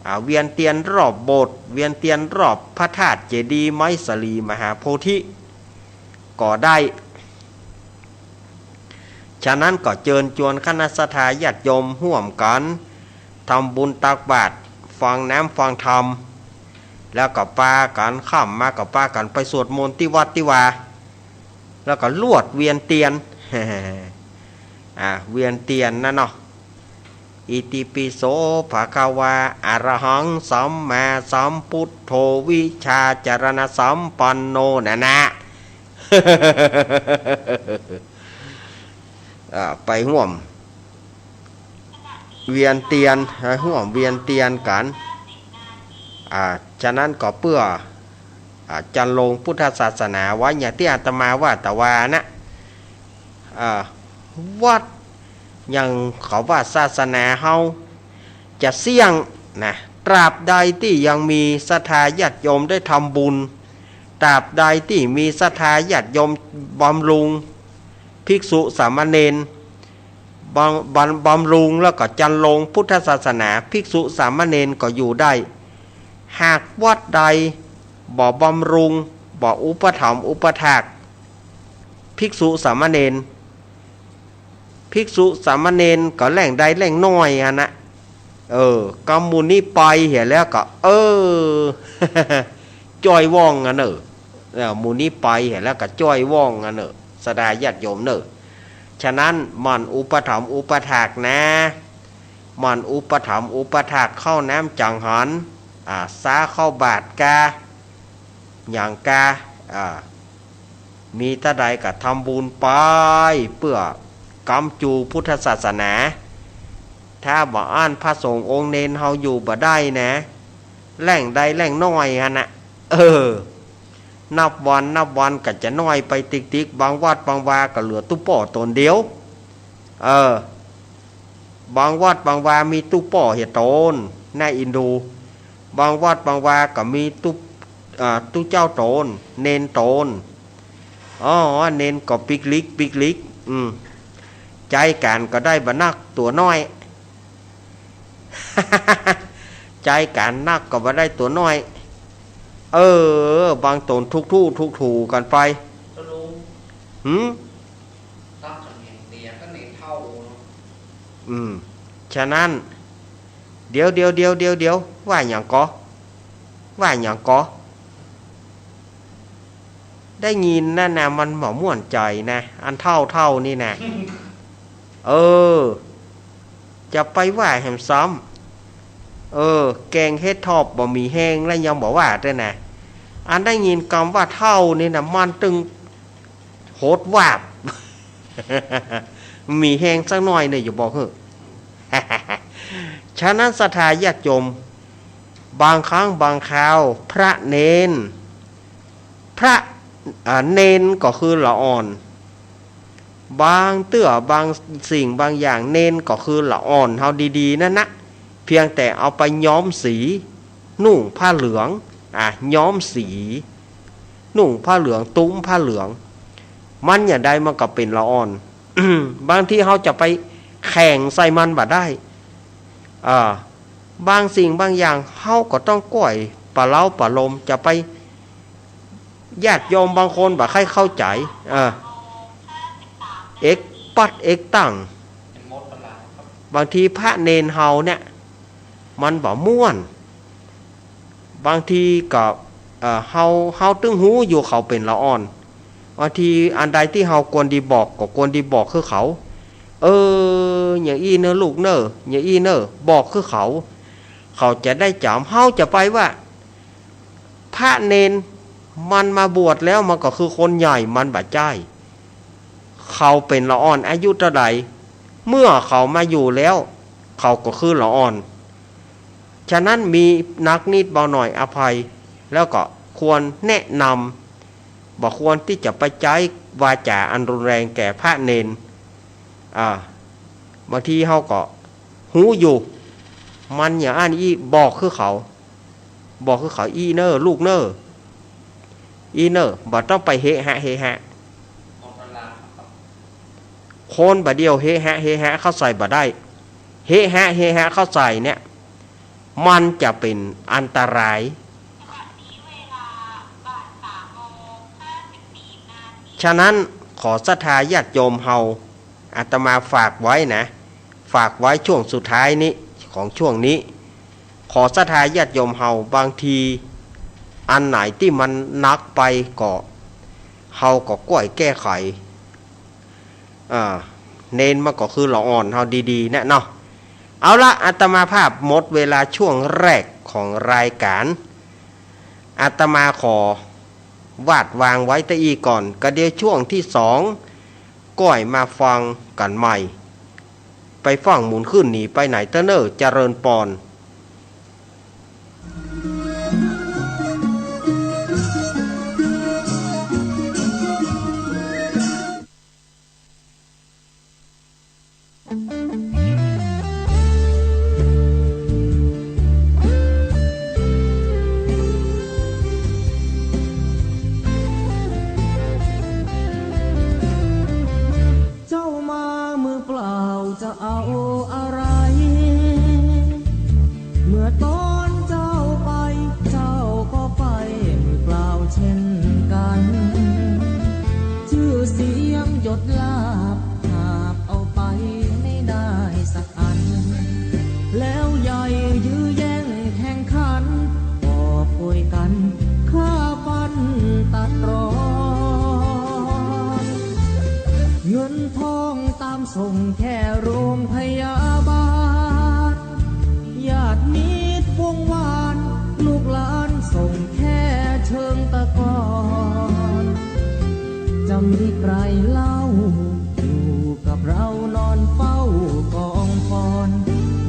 อ่า เวียนเตียนรอบโบสถ์ เวียนเตียนรอบพระธาตุเจดีย์ไมสลีมหาโพธิ ก็ได้ ฉะนั้นก็เจิญจวนคณะศรัทธาญาติโยมฮ่วมกั๋นทำบุญตักบาตร ฟังน้ำฟังธรรม แล้วก็ปากั๋น ค่ำมาก็ปากั๋นไปสวดมนต์ตี้วัดตี้วา แล้วก็ลวดเวียนเตียน อ่า เวียนเตียนนะเนาะ อิติปิโส ภะคะวา อะระหัง สัมมาสัมพุทโธ วิชชาจรณสัมปันโน นะนะ อ่า ไปฮ่วมเวียนเตียน ไปฮ่วมเวียนเตียนกั๋น อ่า ฉะนั้นก็เปื้อ อ่า จรรโลงพุทธศาสนาไว้ อย่างตี้อาตมาว่าตะวานะ อ่า วัดอย่างเขาว่าศาสนาเฮาจะเสี้ยงนะ ตราบใดตี้ยังมีศรัทธาญาติโยมได้ทำบุญ ตราบใดตี้มีศรัทธาญาติโยมบำรุงภิกษุสามเณร บำ- บำ- บำรุงแล้วก็จรรโลงพุทธศาสนา ภิกษุสามเณรก็อยู่ได้ หากวัดใดบ่บำรุง บ่อุปถัมภ์อุปถากภิกษุสามเณร ภิกษุสามเณรก็แหล่งใดแหล่งน้อยหั้นนะ เออ กำหมู่นี้ไปเหียแล้วก็ เออ จ้อยว่องอันเน่อ เออ หมู่นี้ไปเหียแล้วก็จ้อยว่องอันเน่อ ศรัทธาญาติโยมเน่อ ฉะนั้นหมั่นอุปถัมภ์อุปถากนะ หมั่นอุปถัมภ์อุปถากเข้าน้ำจังหัน อ่า ซาเข้าบาตรกา หยังกา อ่า มีเต้าใดก็ทำบุญไป เปื้อก๋ำจูพุทธศาสนา ถ้าบ่อั้นพระสงฆ์องค์เณรเฮาอยู่บ่ได้นะ แหล่งใดแหล่งน้อยหั้นนะ เออ นับวันนับวันก็จะน้อยไปติ๊กๆ บางวัดบางวาก็เหลือตุ๊ป้อต๋นเดียว เออ บางวัดบางวามีตุ๊ป้อเหียต๋น น่าเอ็นดู บางวัดบางวาก็มีตุ๊ อ่า ตุ๊เจ้าต๋น เณรต๋น อ๋อ เณรก็ปิ๊กลิกปิ๊กลิก อืม ใจ๊ก๋านก็ได้บ่นักตั๋วน้อย ใจ๊ก๋านนักก็บ่ได้ตั๋วน้อย เออ บางต๋นทุกทู่ทุกถูกั๋นไป หืม ตักกั๋นแหงเตียก็เณรเฒ่าเนาะ อืม ฉะนั้น เดี๋ยว เดี๋ยว เดี๋ยว เดี๋ยว เดี๋ยว ว่าหยังก่อ ว่าหยังก่อ ได้ยินนั่นนะ มันบ่ม่วนใจ๋นะ อันเฒ่าๆ นี่นะ เออ จะไปว่าแหมซ้ำ เออ แกงเห็ดถอบบ่มีแฮงแล้วยังบ่ว่าเต๊อะนะ อันได้ยินกำว่าเฒ่านี่นะ มันตึง โหดวาบ มีแฮงสักหน้อยเน่อ อย่าบอกเหอะ ฉะนั้นศรัทธาญาติโยม บางครั้งบางคราว พระเณร พระ อ่า เณรก็คือละอ่อน บางเตื้อ บางสิ่งบางอย่าง เณรก็คือละอ่อนเฮาดีๆ นั่นนะ เพียงแต่เอาไปย้อมสี นุ่งผ้าเหลือง อ่ะ ย้อมสี นุ่งผ้าเหลือง ตุ้มผ้าเหลือง มันอย่างใดมันก็เป๋นละอ่อน บางทีเฮาจะไปแข่งใส่มันบ่ได้ อ่า บางสิ่งบางอย่างเฮาก็ต้องก้อยประเล้าประโลม จะไป ญาติโยมบางคนบ่ใค่เข้าใจ๋ อ่า เอกปัดเอกตั้ง บางทีพระเณรเฮาเนี่ย มันบ่ม่วน บางทีก็ เอ่อ เฮา เฮาตึงฮู้อยู่เขาเป๋นละอ่อน บางทีอันใดตี้เฮาควรดีบอกก็ควรดีบอกคือเขา เออ อย่างอี้เน่อลูกเน่อ อย่างอี้เน่อ บอกคือเขา เขาจะได้จ๋ำ เฮาจะไปว่า พระเณรมันมาบวชแล้วมันก็คือคนใหญ่ มันบ่ใจ้ เขาเป๋นละอ่อนอายุเต้าใด เมื่อเขามาอยู่แล้ว เขาก็คือละอ่อน ฉะนั้นมีหนักนิดเบาหน่อยอภัย แล้วก็ควรแนะนำ บ่ควรตี้จะไปใจ๊วาจ๋าอันรุนแรงแก่พระเณร อ่า บางทีเฮาก็ฮู้อยู่ มันอย่างอั้นอี้ บอกคือเขา บอกคือเขา อี้เน่อลูกเน่อ อี้เน่อ บ่ต้องไปเฮฮะเฮฮะ คนบ่าเดี่ยวเฮฮะเฮฮะเข้าใส่บ่ได้ เฮฮะเฮฮะเข้าใส่เนี่ย มันจะเป๋นอันตราย ฉะนั้นขอศรัทธาญาติโยมเฮา อาตมาฝากไว้นะ ฝากไว้ช่วงสุดท้ายนี้ ของช่วงนี้ ขอศรัทธาญาติโยมเฮา บางทีอันไหนตี้มันหนักไปก็ เฮาก็ก้อยแก้ไข อ่า เณรมันก็คือละอ่อนเฮาดีๆ เนี่ยเนาะ เอาละ อาตมาภาพหมดเวลาช่วงแรกของรายการ อาตมาขอวาดวางไว้เต้าอี้ก่อน ก็เดี๋ยวช่วงที่สอง ก้อยมาฟังกั๋นใหม่ ไปฟั่งหมุนขึ้นหนีไปไหนเต๊อะเน่อ เจริญปอน เจ้ามามือเปล่าจะเอาอะไร เมื่อตอนเจ้าไป เจ้าก็ไปมือเปล่าเช่นกัน ชื่อเสียงยศลาภหาบเอาไปไม่ได้สักอัน แล้วใหญ่ยื้อแย่งแข่งขัน กอบโกยกั๋นฆ่าฟันตัดรอน เงินทองตามส่งแค่โรงพยาบาล ญาติมิตรวงวาน ลูกหลานส่งแค่เชิงตะกอน จะมีใครเล่า อยู่กับเรานอนเฝ้ากองฟอน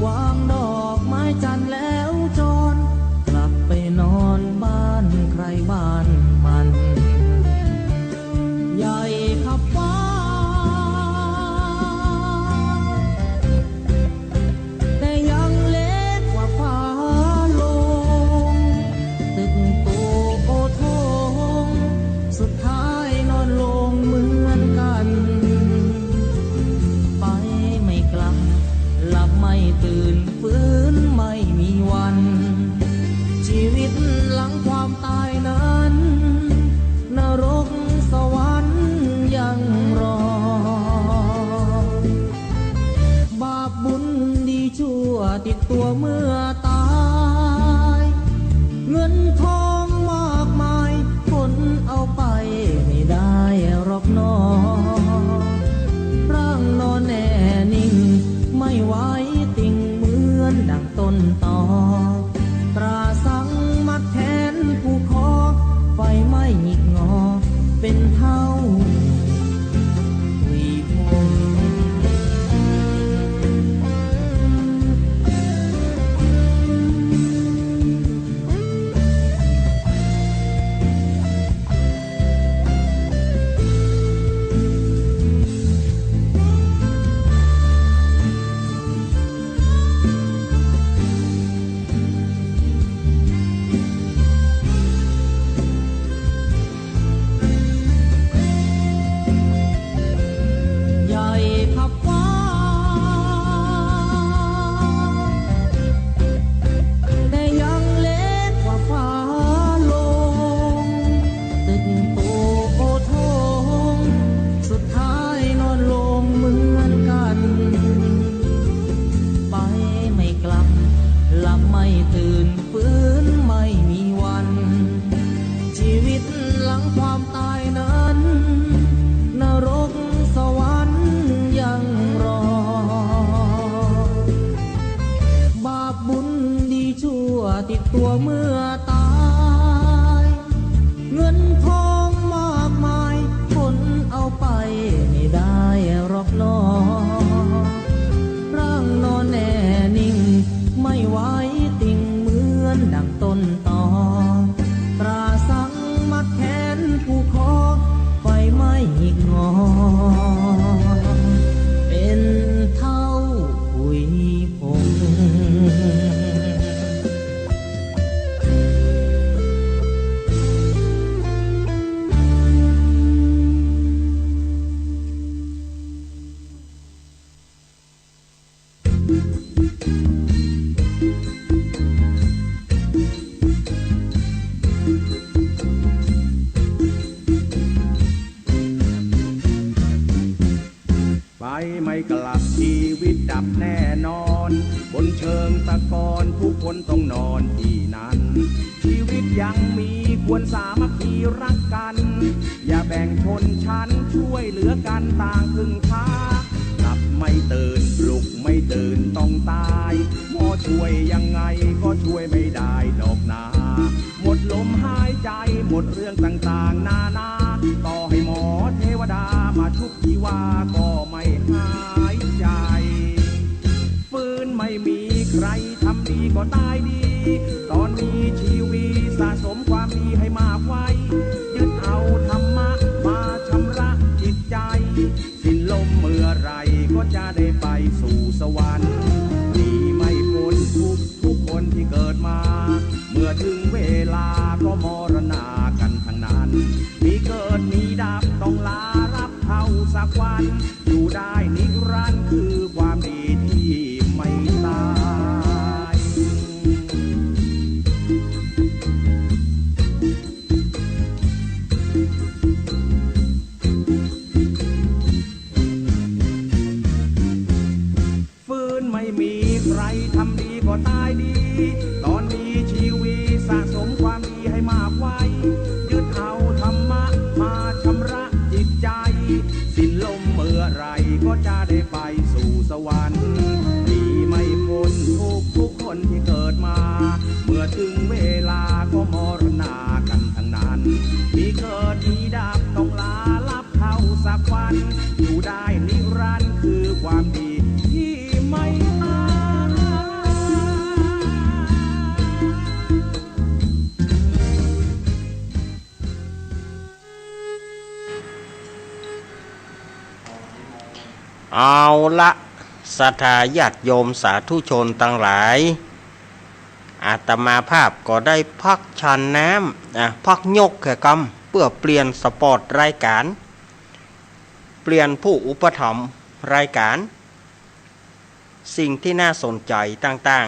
วางดอกไม้จันทร์แล้วจร กลับไปนอนบ้านใครบ้านมัน ใหญ่ขับฟ้า แต่ยังเล็กกว่าฟ้าลง ตึกโตโอโถง สุดท้ายนอนลงเหมือนกัน ไปไม่กลับ หลับไม่ตื่น ฟื้นไม่มีวัน ชีวิตหลังความตายนั้น นรกสวรรค์ยังรอ บาปบุญดีชั่วติดตัวเมื่อตาย เงินทองมากมายขนเอาไปไม่ได้หรอกหนอ ร่างนอนแน่นิ่งไม่ไหวติงเหมือนดังต้นตอ ตราสังมัดแขนผูกคอ ไฟไหม้หงิกงอเป็นเท่า ผุยผง ความตายนั้นนรกสวรรค์ยังรอ บาปบุญดีชั่วติดตัวเมื่อตาย เงินทองมากมายคนเอาไปไม่ได้หรอกหนอ ร่างนอนแน่นิ่งไม่ไหวติงเหมือนดังต้นตอ ตราสังมัดแขนผูกคอ ไฟไหม้หงิกงอ เป็นเท่าผุยผง ไปไม่กลับชีวิตดับแน่นอน บนเชิงตะกอนทุกคนต้องนอนที่นั่น ชีวิตยังมีควรสามัคคีรักกัน อย่าแบ่งชนชั้นช่วยเหลือกันต่างพึ่งพา หลับไม่ตื่นปลุกไม่ตื่นต้องตาย หมอช่วยยังไงก็ช่วยไม่ได้ดอกนา หมดลมหายใจหมดเรื่องต่างๆนานา ต่อให้หมอเทวดามาชุบชีวาก็ไม่หายใจ ฟื้นไม่มีใครทำดีก็ตายดี ตอนมีชีวิตสะสมความดีให้มากไว้ ยึดเอาธรรมะมาชำระจิตใจ สิ้นลมเมื่อไหร่ก็จะได้ไปสู่สวรรค์ หนีไม่พ้นทุกข์ทุกคนที่เกิดมา เมื่อถึงเวลาก็มรณากันทั้งนั้น มีเกิดมีดับต้องลารับเท่าสักวัน อยู่ได้นิรันดร์คือความดีที่ไม่ตาย ฟื้นไม่มีใครทำดีก็ตายดี ตอนมีชีวิตสะสมความดีให้มากไว้ ยึดเอาธรรมะมาชำระจิตใจ สิ้นลมเมื่อไหร่ก็จะได้ไปสู่สวรรค์ หนีไม่พ้นทุกทุกคนที่เกิดมา เมื่อถึงเวลาก็มรณากันทั้งนั้น มีเกิดมีดับต้องลารับเท่าสักวัน อยู่ได้นิรันดร์คือความดีที่ไม่ตาย เอาละ ศรัทธาญาติโยมสาธุชนตังหลาย อาตมาภาพก็ได้พักฉันน้ำ อ่ะ พักยกแค่กำ เปื้อเปลี่ยนสปอตรายก๋าน เปลี่ยนผู้อุปถัมภ์รายก๋าน สิ่งที่น่าสนใจ๋ต่าง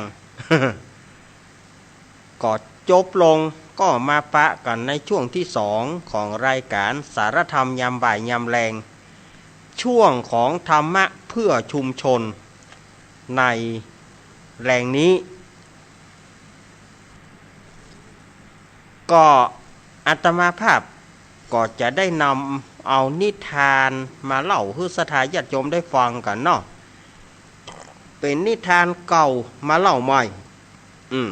ๆ ก็จบลง ก็มาปะกั๋นในช่วงตี้สองของรายก๋านสารธรรมยามบ่ายยามแลง ช่วงของธรรมะเพื่อชุมชนในแลงนี้ ก็อาตมาภาพก็จะได้นำเอานิทานมาเล่าหื้อศรัทธาญาติโยมได้ฟังกั๋นเนาะ เป๋นนิทานเก่ามาเล่าใหม่ อืม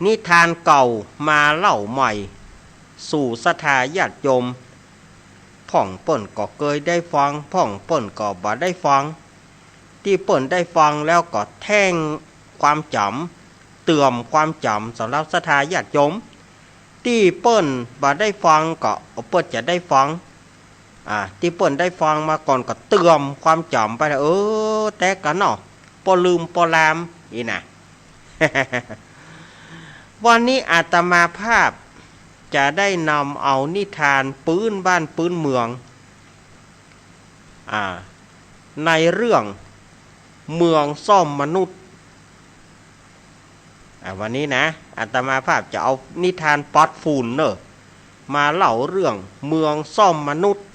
นิทานเก่ามาเล่าใหม่ สู่ศรัทธาญาติโยม พ่องเปิ้นก็เกยได้ฟัง พ่องเปิ้นก็บ่ได้ฟัง ตี้เปิ้นได้ฟังแล้วก็แท่งความจ๋ำ เติมความจ๋ำสำหรับศรัทธาญาติโยม ตี้เปิ้นบ่ได้ฟังก็เปิ้นจะได้ฟัง อ่า ตี้เปิ้นได้ฟังมาก่อนก็เติมความจ๋ำไป เออ แต๊กั๋นเนาะ ป้อลืมป้อลาม อี้นะ วันนี้อาตมาภาพจะได้นำเอานิทานปื๊นบ้านปื๊นเมือง อ่า ในเรื่องเมืองซ่อมมนุษย์ อ่า วันนี้นะ อาตมาภาพจะเอานิทานปอดฝุ่นเน่อ มาเล่าเรื่องเมืองซ่อมมนุษย์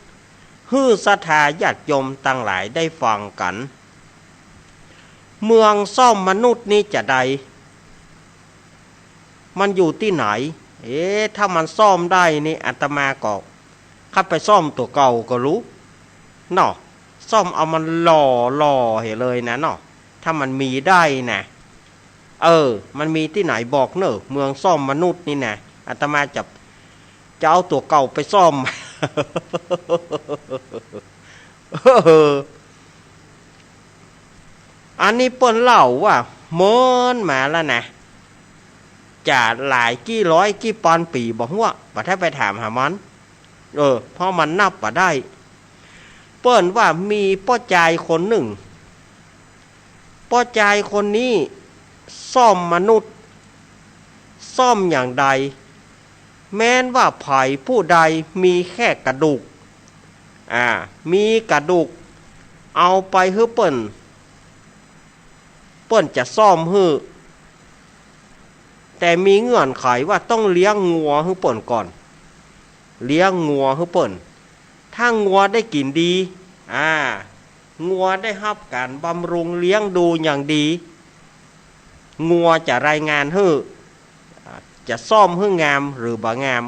หื้อศรัทธาญาติโยมตังหลายได้ฟังกั๋น เมืองซ่อมมนุษย์นี้จาใด มันอยู่ตี้ไหน เอ๊ะ ถ้ามันซ่อมได้นี่ อาตมาก็ ข้าไปซ่อมตั๋วเก่าก็รู้ เนาะ ซ่อมเอามันหล่อๆ เหียเลยนะเนาะ ถ้ามันมีได้นะ เออ มันมีตี้ไหนบอกเน่อ เมืองซ่อมมนุษย์นี่นะ อาตมาจะ จะเอาตั๋วเก่าไปซ่อม เออ อันนี้เปิ้นเล่าว่าเมินมาแล้วนะ จะหลายกี่ร้อยกี่ปอนปีบ่ฮู้ บ่ได้ไปถามหามัน เออ เพราะมันนับบ่ได้ เปิ้นว่ามีป้อจายคนนึ่ง ป้อจายคนนี้ซ่อมมนุษย์ ซ่อมอย่างใด แม้นว่าใผผู้ใดมีแค่กระดูก อ่า มีกระดูก เอาไปหื้อเปิ้น เปิ้นจะซ่อมหื้อ แต่มีเงื่อนไขว่าต้องเลี้ยงงัวหื้อเปิ้นก่อน เลี้ยงงัวหื้อเปิ้น ถ้างัวได้กิ๋นดี อ่า งัวได้ฮับก๋านบำรุงเลี้ยงดูอย่างดี งัวจะรายงานหื้อ จะซ่อมหื้องามหรือบ่งาม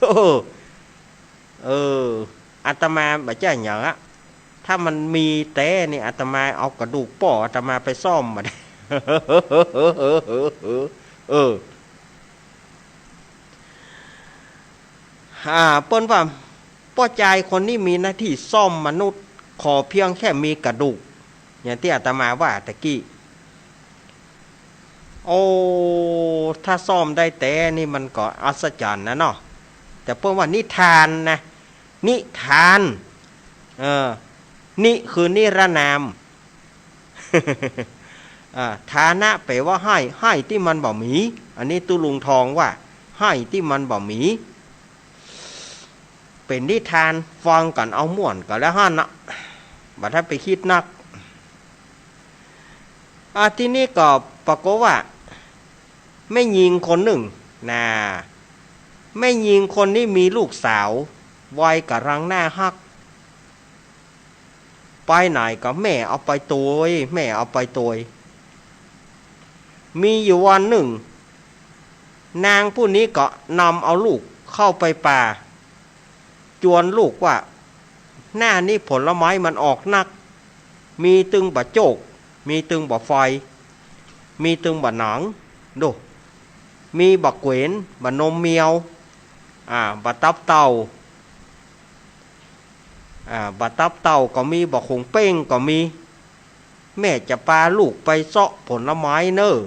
เออ เออ อาตมาบ่ใจ้หยังอะ ถ้ามันมีแต๊นี่ อาตมาเอากระดูกป้ออาตมาไปซ่อมมา เออ อ่า เปิ้นว่าป้อจายคนนี้มีหน้าตี้ซ่อมมนุษย์ ขอเพียงแค่มีกระดูก อย่างตี้อาตมาว่าตะกี้ โอ้ ถ้าซ่อมได้แต๊นี่มันก็อัศจรรย์นะเนาะ แต่เปิ้นว่านิทานนะ นิทาน เออ นิคือนิรนาม อ่า ทานะแป๋ว่าไห้ ไห้ตี้มันบ่มี อันนี้ตุ๊ลุงทองว่า ไห้ตี้มันบ่มี เป๋นนิทานฟังกั๋นเอาม่วนกั๋นแล้วหั้นนะ บ่ต้องไปกึ๊ดนัก อ่า ทีนี้ก็ปรากฏว่า แม่ญิงคนนึ่งนะ แม่ญิงคนนี้มีลูกสาว วัยก่ำลังน่าฮัก ไปไหนก็แม่เอาไปตวย แม่เอาไปตวย มีอยู่วันนึ่ง นางผู้นี้ก็นำเอาลูกเข้าไปป่า จวนลูกว่า หน้านี้ผลไม้มันออกนัก มีตึงบ่าโจ้ก มีตึงบ่าไฟ มีตึงบ่าหนาง ดู มีบ่าเก๋น บ่านมเมียว อ่า บ่าตับเต่า อ่า บ่าตับเต่าก็มี บ่าขงเป้งก็มี แม่จะปาลูกไปเซาะผลไม้เน่อ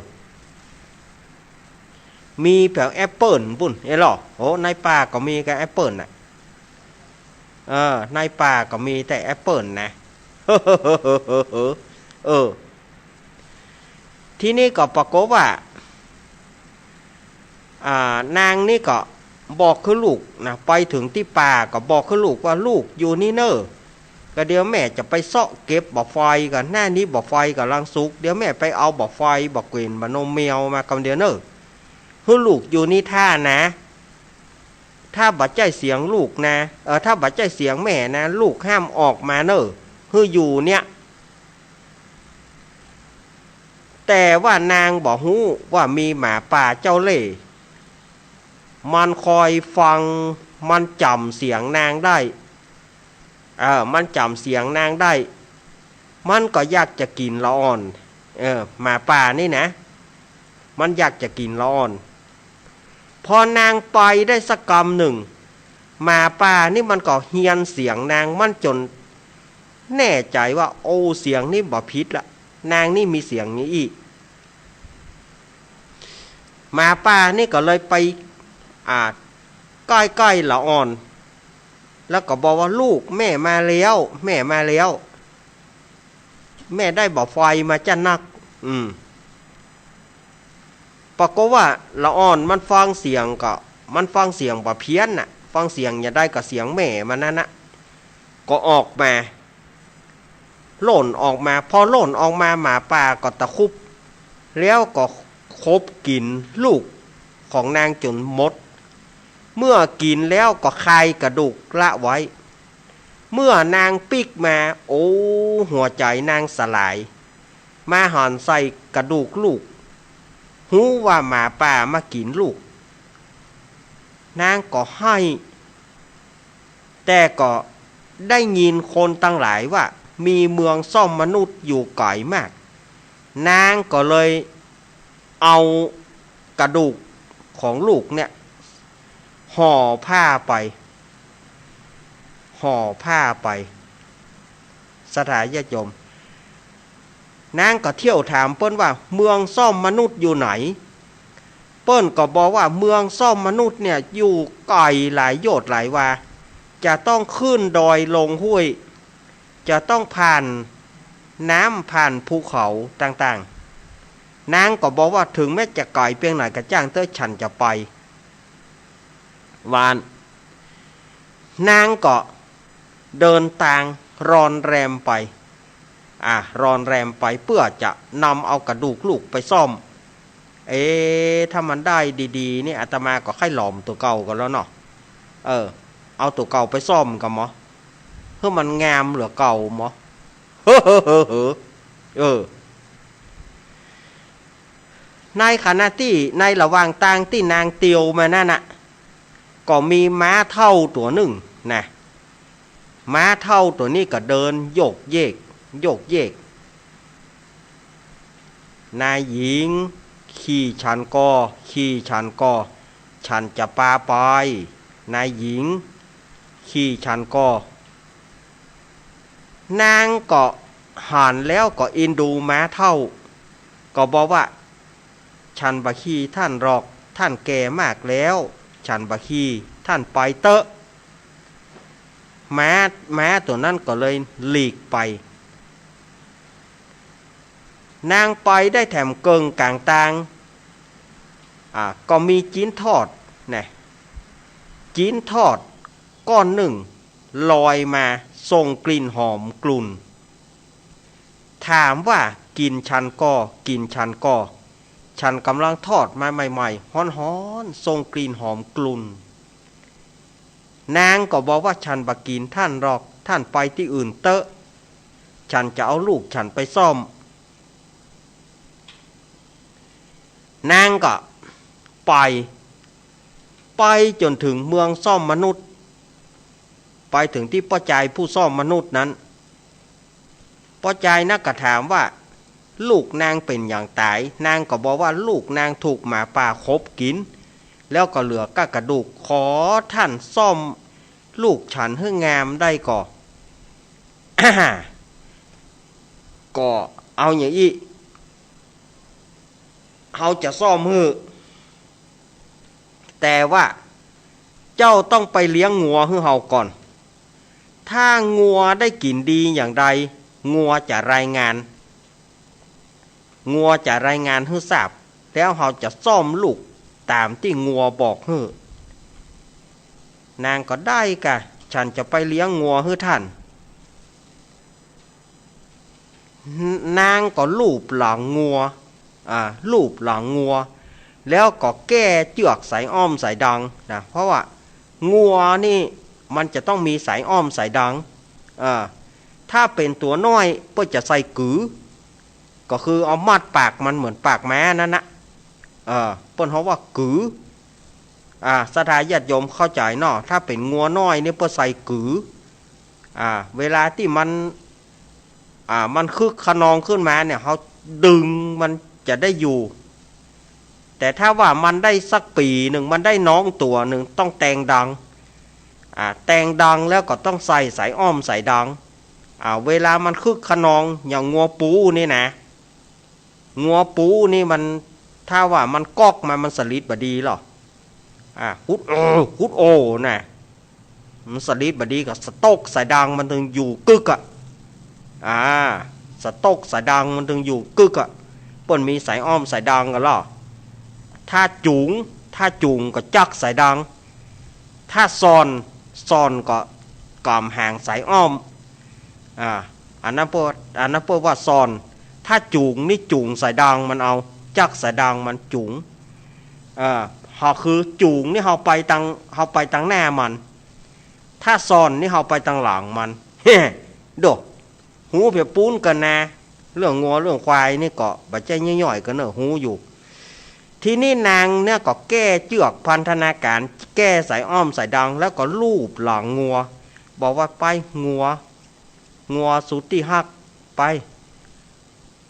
มีแผวแอปเปิ้ลปุ้น เอ้ยเหรอ โอ้ ในป่าก็มีก็แอปเปิ้ลน่ะ เออ ในป่าก็มีแต่แอปเปิ้ลนะ เออ ทีนี้ก็ปรากฏว่า อ่า นางนี่ก็บอกคือลูกนะ ไปเถิงตี้ป่าก็บอกคือลูกว่า ลูกอยู่นี่เน่อ ก็เดี๋ยวแม่จะไปเซาะเก็บบ่าไฟก่อน หน้านี้บ่าไฟก่ำลังสุก เดี๋ยวแม่ไปเอาบ่าไฟ บ่าเก๋น บ่านมเมียวมากำเดียวเน่อ หื้อลูกอยู่นี่ท่านะ ถ้าบ่ใจ้เสียงลูกนะ เออ ถ้าบ่ใจ้เสียงแม่นะ ลูกห้ามออกมาเน่อ หื้ออยู่เนี่ย แต่ว่านางบ่ฮู้ว่ามีหมาป่าเจ้าเล่ห์ มันคอยฟัง มันจ๋ำเสียงนางได้ เออ มันจ๋ำเสียงนางได้ มันก็อยากจะกิ๋นละอ่อน เออ หมาป่านี่นะ มันอยากจะกิ๋นละอ่อน พอนางไปได้สักกำนึ่ง หมาป่านี่มันก็เฮียนเสียงนาง มันจ๋นแน่ใจ๋ว่า โอ้ เสียงนี่บ่ผิดละ นางนี่มีเสียงนี้อี้ หมาป่านี่ก็เลยไป อ่า ใก้ๆ ละอ่อน แล้วก็บอกว่า ลูก แม่มาแล้ว แม่มาแล้ว แม่ได้บ่าไฟมาจ้านัก อืม ปรากฏว่าละอ่อนมันฟังเสียงก็ มันฟังเสียงบ่เพี้ยนน่ะ ฟังเสียงจะใดก็เสียงแม่มันนั้นน่ะ ก็ออกมา ล่นออกมา พอล่นออกมาหมาป่าก็ตะครุบ แล้วก็ขบกิ๋นลูกของนางจ๋นหมด เมื่อกิ๋นแล้วก็คายกระดูกละไว้ เมื่อนางปิ๊กมา โอ้ หัวใจ๋นางสลาย มาหันใส่กระดูกลูก ฮู้ว่าหมาป่ามากิ๋นลูก นางก็ไห้ แต่ก็ได้ยินคนตังหลายว่ามีเมืองซ่อมมนุษย์อยู่ไก๋มาก นางก็เลยเอากระดูกของลูกเนี่ยห่อผ้าไป ห่อผ้าไป ศรัทธาญาติโยม นางก็เที่ยวถามเปิ้นว่าเมืองซ่อมมนุษย์อยู่ไหน เปิ้นก็บอกว่าเมืองซ่อมมนุษย์เนี่ยอยู่ไก๋หลายโยชน์หลายวา จะต้องขึ้นดอยลงห้วย จะต้องผ่านน้ำผ่านภูเขาต่างๆ นางก็บอกว่าเถิงแม้จะไก๋เปียงไหนก็จ้างเต๊อะ ฉันจะไป ว่าอั้น นางก็เดินตางรอนแรมไป อ่ะ รอนแรมไปเปื้อจะนำเอากระดูกลูกไปซ่อม เอ๊ะ ถ้ามันได้ดีๆ นี่อาตมาก็ใค่หลอมตั๋วเก่าก่อแล้วเนาะ เออ เอาตั๋วเก่าไปซ่อมก่อหมอ หื้อมันงามเหลือเก่าหมอ เฮ้อ เฮ้อ เฮ้อ เฮ้อ เออ ในขณะตี้ในระหว่างตางตี้นางเตียวมานั้นน่ะ ก็มีม้าเฒ่าตั๋วนึ่งนะ ม้าเฒ่าตั๋วนี้ก็เดินโยกเยก โยกเยก นายหญิง ขี่ฉันก่อ ขี่ฉันก่อ ฉันจะปาไป นายหญิง ขี่ฉันก่อ นางก็หันแล้วก็เอ็นดูม้าเฒ่า ก็บอกว่า ฉันบ่ขี่ท่านหรอก ท่านแก่มากแล้ว ฉันบ่ขี่ ท่านไปเต๊อะ ม้า ม้าตั๋วนั้นก็เลยหลีกไป นางไปได้แถมเกิ่งก๋างตาง อ่า ก็มีจิ๊นทอดนะ จิ๊นทอดก้อนนึ่งลอยมา ส่งกลิ่นหอมกลุ่น ถามว่า กิ๋นฉันก่อ กิ๋นฉันก่อ ฉันก่ำลังทอดมาใหม่ๆ ฮ้อนๆ ส่งกลิ่นหอมกลุ่น นางก็บอกว่า ฉันบ่กิ๋นท่านหรอก ท่านไปตี้อื่นเต๊อะ ฉันจะเอาลูกฉันไปซ่อม นางก็ไป ไปจ๋นเถิงเมืองซ่อมมนุษย์ ไปเถิงตี้ป้อจายผู้ซ่อมมนุษย์นั้น ป้อจายนั้นก็ถามว่า ลูกนางเป๋นหยังต๋าย นางก็บอกว่า ลูกนางถูกหมาป่าขบกิ๋น แล้วก็เหลือก้ากระดูก ขอท่านซ่อมลูกฉันหื้องามได้ก่อ ก็เอาอย่างอี้ เฮาจะซ่อมหื้อ แต่ว่าเจ้าต้องไปเลี้ยงงัวหื้อเฮาก่อน ถ้างัวได้กิ๋นดีอย่างใด งัวจะรายงาน งัวจะรายงานหื้อทราบ แล้วเฮาจะซ่อมลูกต๋ามตี้งัวบอกหื้อ นางก็ได้ก่ะ ฉันจะไปเลี้ยงงัวหื้อท่าน นางก็ลูบหลังงัว อ่า ลูบหลังงัว แล้วก็แก้เจื้อกสายอ้อมสายดังนะ เพราะว่างัวนี่มันจะต้องมีสายอ้อมสายดัง อ่า ถ้าเป๋นตั๋วน้อยเปิ้นจะใส่กือ ก็คือเอามัดปากมันเหมือนปากม้านั้นนะ เออ เปิ้นฮ้องว่ากือ อ่า ศรัทธาญาติโยมเข้าใจ๋เนาะ ถ้าเป๋นงัวน้อยนี่เปิ้นใส่กือ อ่า เวลาตี้มัน อ่า มันคึกคะนองขึ้นมาเนี่ย เฮาดึงมันจะได้อยู่ แต่ถ้าว่ามันได้สักปี๋นึ่ง มันได้น้องตั๋วนึ่ง ต้องแต่งดัง อ่า แต่งดังแล้วก็ต้องใส่สายอ้อมสายดัง อ่า เวลามันคึกคะนอง อย่างงัวปูนี่นะ งัวปูนี่มัน ถ้าว่ามันก๊อกมา มันสลิดบ่ดีหรอ อ่า ฮุดโอ ฮุดโอนะ มันสลิดบ่ดีก็สะตกสายดังมันเถิงอยู่กึกอะ อ่า สะตกสายดังมันเถิงอยู่กึกอะ เปิ้นมีสายอ้อมสายดังก่อหรอ ถ้าจู๋ง ถ้าจู๋งก็จั๊กสายดัง ถ้าซ่อน ซ่อนก็ก๋ำหางสายอ้อม อ่า อันนั้นเปิ้น อันนั้นเปิ้นว่าซ่อน ถ้าจู๋งนี่จู๋งสายดังมันเอา จั๊กสายดังมันจู๋ง เออ เฮาคือจู๋งนี่เฮาไปตาง เฮาไปตางหน้ามัน ถ้าซ่อนนี่เฮาไปตางหลังมัน เฮ้ โด ฮู้เปียบปู๊นกั๋นนะ เรื่องงัวเรื่องควายนี่ก็บ่ใจ้ย่อยๆ กั๋นเน่อ ฮู้อยู่ ทีนี้นางเนี่ยก็แก้เจื้อกพันธนาก๋าน แก้สายอ้อมสายดาง แล้วก็ลูบหลังงัว บอกว่า ไป งัว งัวสูตี้ฮัก ไป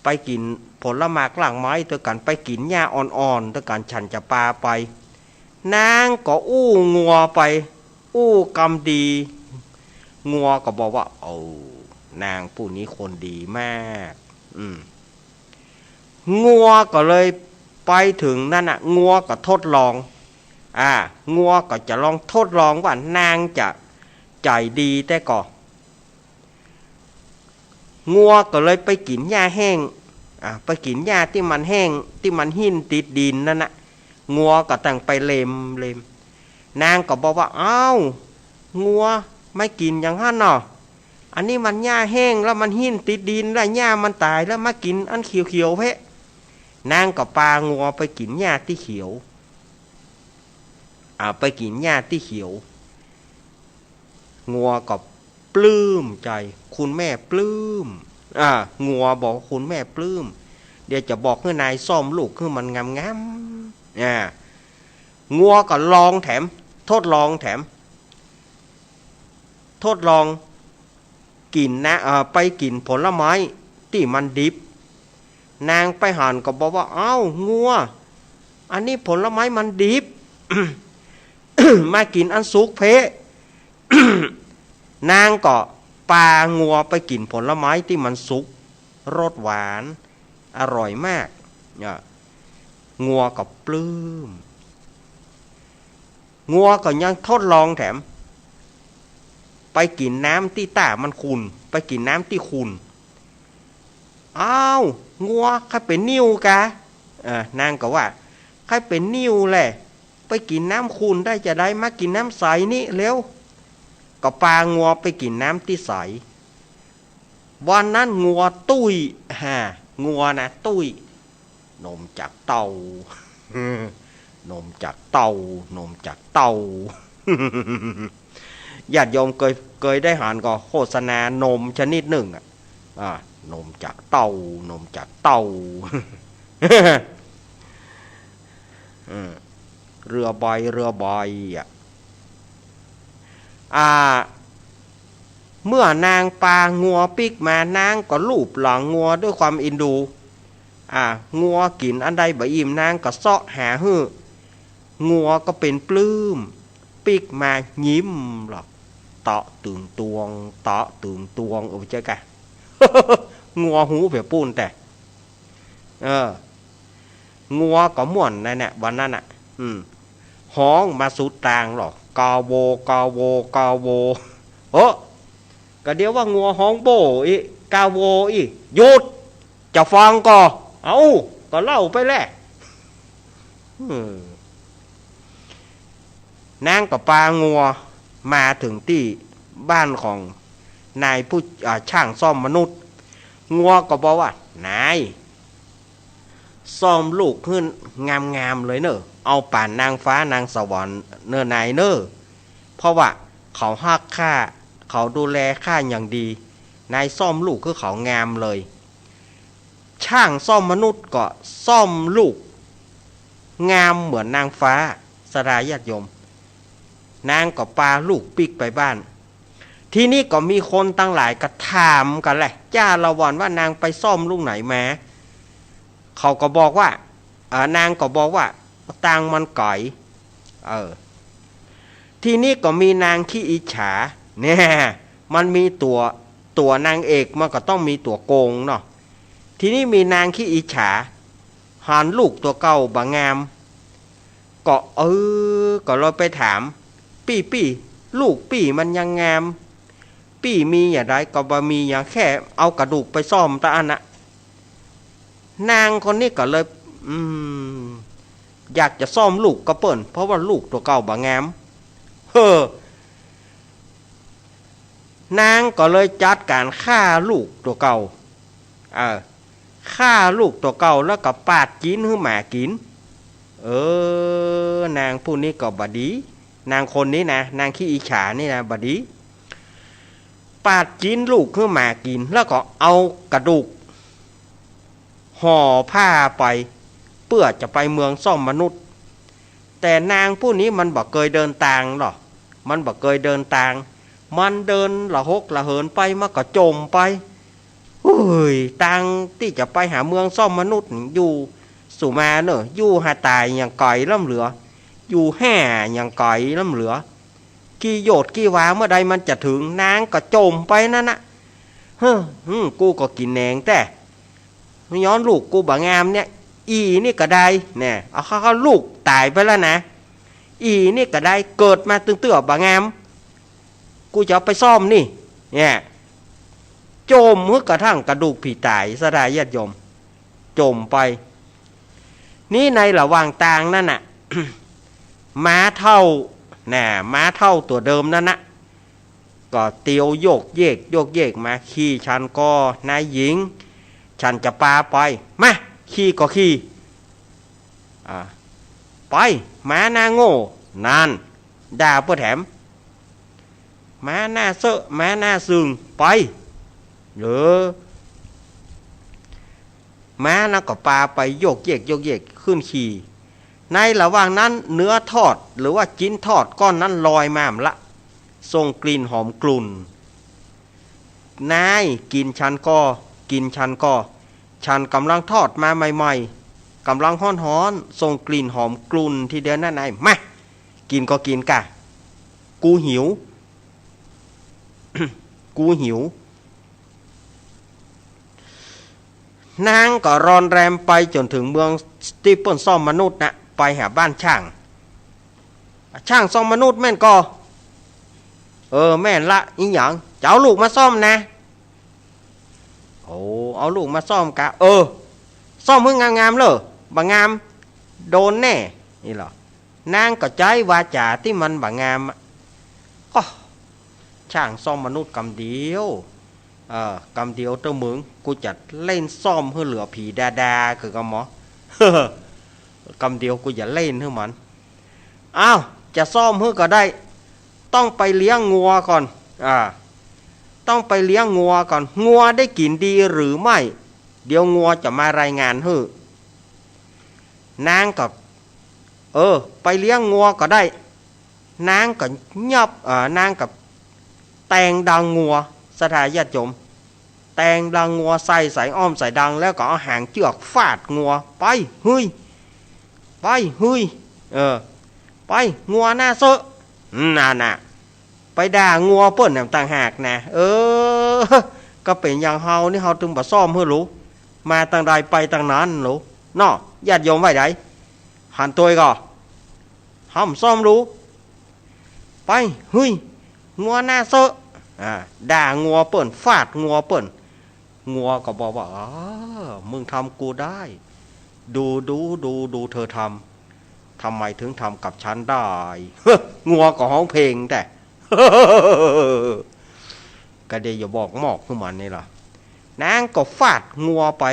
ไปกิ๋นผลหมากรากไม้ตวยกั๋น ไปกิ๋นหญ้าอ่อนๆ ตวยกั๋น ฉันจะปาไป นางก็อู้งัวไป อู้กำดี งัวก็บอกว่า โอ้ นางผู้นี้คนดีมาก อืม งัวก็เลยไปเถิงนั้นน่ะ งัวก็ทดลอง อ่า งัวก็จะลองทดลองว่านางจะใจ๋ดีแต๊ก่อ งัวก็เลยไปกิ๋นหญ้าแห้ง อ่า ไปกิ๋นหญ้าตี้มันแห้ง ตี้มันหิ้นติดดินนั้นน่ะ งัวก็ตั้งไปเล็มเล็ม นางก็บอกว่า อ้าว งัว มากิ๋นหยังหั้นน่อ อันนี้มันหญ้าแห้งแล้ว มันหิ้นติดดินแล้ว หญ้ามันต๋ายแล้ว มากิ๋นอันเขียวๆ แพะ นางก็ปางัวไปกิ๋นหญ้าตี้เขียว อ่า ไปกิ๋นหญ้าตี้เขียว งัวก็ปลื้มใจ๋ คุณแม่ปลื้ม อ่า งัวบอกว่า คุณแม่ปลื้ม เดี๋ยวจะบอกหื้อนายซ่อมลูกหื้อมันงามๆ อ่า งัวก็ลองแถม ทดลองแถม ทดลองกิ๋นนะ เอ่อ ไปกิ๋นผลไม้ตี้มันดิบ นางไปหันก็บอกว่า อ้าว งัว อันนี้ผลไม้มันดิบ มากิ๋นอันสุกเพะ นางก็ปางัวไปกิ๋นผลไม้ตี้มันสุก รสหวาน อร่อยมาก อ่ะ งัวก็ปลื้ม งัวก็ยังทดลองแถม ไปกิ๋นน้ำตี้ต้ามันขุ่น ไปกิ๋นน้ำตี้ขุ่น อ้าว งัว ใค่เป๋นนิ่วกา เออ นางก็ว่า ใค่เป๋นนิ่วแหละ ไปกิ๋นน้ำขุ่นได้จาใด มากิ๋นน้ำใสนี่เร็ว ก็ปางัวไปกิ๋นน้ำตี้ใส วันนั้นงัวตุ้ย ฮ่า งัวนะตุ้ย นมจากเต้า นมจากเต้า นมจากเต้า ญาติโยมเกย เกยได้หันก่อโฆษณานมชนิดนึ่งอะ อ่า นมจากเต้า นมจากเต้า อืม เรือใบ เรือใบอะ อ่า เมื่อนางปางัวปิ๊กมา นางก็ลูบหลังงัวด้วยความเอ็นดู อ่า งัวกิ๋นอันใดบ่อิ่ม นางก็เซาะหาหื้อ งัวก็เป๋นปลื้ม ปิ๊กมายิ้มหรอก เตาะตึงตวง เตาะตึงตวง เออ เจ้ากะ งัวฮู้เปียปูนแต่ เออ งัวก็ม่วนนั่นแหละ วันนั้นน่ะ อืม ฮ้องมาสุดตางหรอก กาโว กาโว กาโว เออ ก็เดี๋ยวว่างัวฮ้องโบ้อี้ กาโวอี้ หยุด จะฟังก่อ เอ้า ก็เล่าไปแหละ อืม นางก็ปางัวมาเถิงตี้บ้านของนายผู้ อ่า ช่างซ่อมมนุษย์ งัวก็บอกว่า นาย ซ่อมลูกหื้องามๆ เลยเน่อ เอาป่านนางฟ้านางสวรรค์เน่อนายเน่อ เพราะว่าเขาฮักข้า เขาดูแลข้าอย่างดี นายซ่อมลูกหื้อเขางามเลย ช่างซ่อมมนุษย์ก็ซ่อมลูกงามเหมือนนางฟ้า ศรัทธาญาติโยม นางก็ปาลูกปิ๊กไปบ้าน ทีนี้ก็มีคนตังหลายก็ถามกั๋นแหละ จ้าละวันว่านางไปซ่อมลูกไหนมา เขาก็บอกว่า อ่า นางก็บอกว่า ตางมันไก๋ เออ ทีนี้ก็มีนางขี้อิจฉา เนี่ย มันมีตั๋ว ตั๋วนางเอกมันก็ต้องมีตั๋วโกงเนาะ ทีนี้มีนางขี้อิจฉา หันลูกตั๋วเก่าบ่งาม ก็ เออ ก็เลยไปถาม ปี้ปี้ ลูกปี้มันยังงาม ปี้มีอย่างใด ก็บ่มีอย่าง แค่เอากระดูกไปซ่อมเต้าอั้นน่ะ นางคนนี้ก็เลย อืม อยากจะซ่อมลูกกับเปิ้น เพราะว่าลูกตั๋วเก่าบ่งาม เฮ้อ นางก็เลยจัดก๋านฆ่าลูกตั๋วเก่า เออ ฆ่าลูกตั๋วเก่าแล้วก็ปาดจิ๊นหื้อหมากิ๋น เออ นางผู้นี้ก็บ่ดี นางคนนี้นะ นางขี้อิจฉานี่นะ บ่ดี ปาดจิ๊นลูกหื้อหมากิ๋น แล้วก็เอากระดูก ห่อผ้าไป เปื้อจะไปเมืองซ่อมมนุษย์ แต่นางผู้นี้มันบ่เกยเดินตางหรอก มันบ่เกยเดินตาง มันเดินละหกละเหินไป มันก็จ๋มไป เฮ้ย ตางตี้จะไปหาเมืองซ่อมมนุษย์นี่อยู่ สุมาเน่อ อยู่หาต๋ายอย่างไก๋ล้ำเหลือ อยู่แฮ่อย่างไก๋ล้ำเหลือ กี่หยดกี่วาเมื่อใดมันจะเถิง นางก็จ๋มไปนั้นนะ เฮ้อ อืม กูก็กิ๋นแหนงแต๊ ย้อนลูกกูบ่งามเนี่ย อี่นี่ก็ได้ เนี่ย เอาเข้า เข้าลูกต๋ายไปแล้วนะ อี่นี่ก็ได้ เกิดมาตึงเตื้อบ่งาม กูจะเอาไปซ่อมนี่ เนี่ย จ๋มหื้อกระทั่งกระดูกผีต๋าย ศรัทธาญาติโยม จ๋มไป นี่ในระหว่างตางนั้นน่ะ ม้าเฒ่า น่ะ ม้าเฒ่าตั๋วเดิมนั้นน่ะ ก็เตียวโยกเยกโยกเยกมา ขี่ฉันก่อ นายหญิง ฉันจะปาไป มา ขี่ก็ขี่ อ่า ไป ม้าหน้าโง่ นั่น ด่าเปิ้นแถม ม้าหน้าเซอะ ม้าหน้าซึ่ง ไป เออ ม้านั้นก็ปาไปโยกเยกโยกเยก ขึ้นขี่ ในระหว่างนั้นเนื้อทอดหรือว่าจิ๊นทอดก้อนนั้นลอยมาหมดละ ส่งกลิ่นหอมกลุ่น นาย กิ๋นฉันก่อ กิ๋นฉันก่อ ฉันก่ำลังทอดมาใหม่ๆ ก่ำลังฮ้อนๆ ส่งกลิ่นหอมกลุ่นทีเดียวนะนาย มา กิ๋นก็กิ๋นก่ะ กูหิว กูหิว นางก็ร่อนแรมไปจ๋นเถิงเมืองตี้เปิ้นซ่อมมนุษย์นะ ไปหาบ้านช่าง ช่างซ่อมมนุษย์แม่นก่อ เออ แม่นละ อิหยัง จะเอาลูกมาซ่อมนะ โอ้ เอาลูกมาซ่อมก่ะ เออ ซ่อมหื้องามๆ เล่อ บ่งาม โดนแน่ นี่เหรอ นางก็ใจ๊วาจ๋าตี้มันบ่งามอะ ก็ ช่างซ่อมมนุษย์กำเดียว เออ กำเดียวเต๊อะมึง กูจะเล่นซ่อมหื้อเหลือผีดาๆ คือก่อหมอ กำเดียวกูจะเล่นหื้อมัน อ้าว จะซ่อมหื้อก็ได้ ต้องไปเลี้ยงงัวก่อน อ่า ต้องไปเลี้ยงงัวก่อน งัวได้กิ๋นดีหรือไม่ เดี๋ยวงัวจะมารายงานหื้อ นางก็ เออ ไปเลี้ยงงัวก็ได้ นางก็ยอบ เอ่อ นางก็แต่งดังงัว ศรัทธาญาติโยม แต่งดังงัว ใส่สายอ้อมสายดัง แล้วก็เอาหางเจื้อกฟาดงัว ไป เฮ้ย ไป เฮ้ย เออ ไป งัวหน้าเซอะ นั่นน่ะ ไปด่างัวเปิ้นน่ะต่างหากนะ เออ ก็เป๋นอย่างเฮานี่ เฮาตึงบ่ซ่อมหื้อหลู มาตางใดไปตางนั้นหลู เนาะ ญาติโยมว่าใด หันตวยก่อ ห้ามซ่อมหลู ไป เฮ้ย งัวหน้าเซอะ อ่า ด่างัวเปิ้น ฟาดงัวเปิ้น งัวก็บอกว่า เออ มึงทำกูได้ ดู ดู ดู ดูเธอทำ ทำไมถึงทำกับฉันได้ งัวก็ฮ้องเพลงแต๊ ก็เดี๋ยวอย่าบอกมอกหื้อมันนี่ล่ะ นางก็ฟาดงัวไป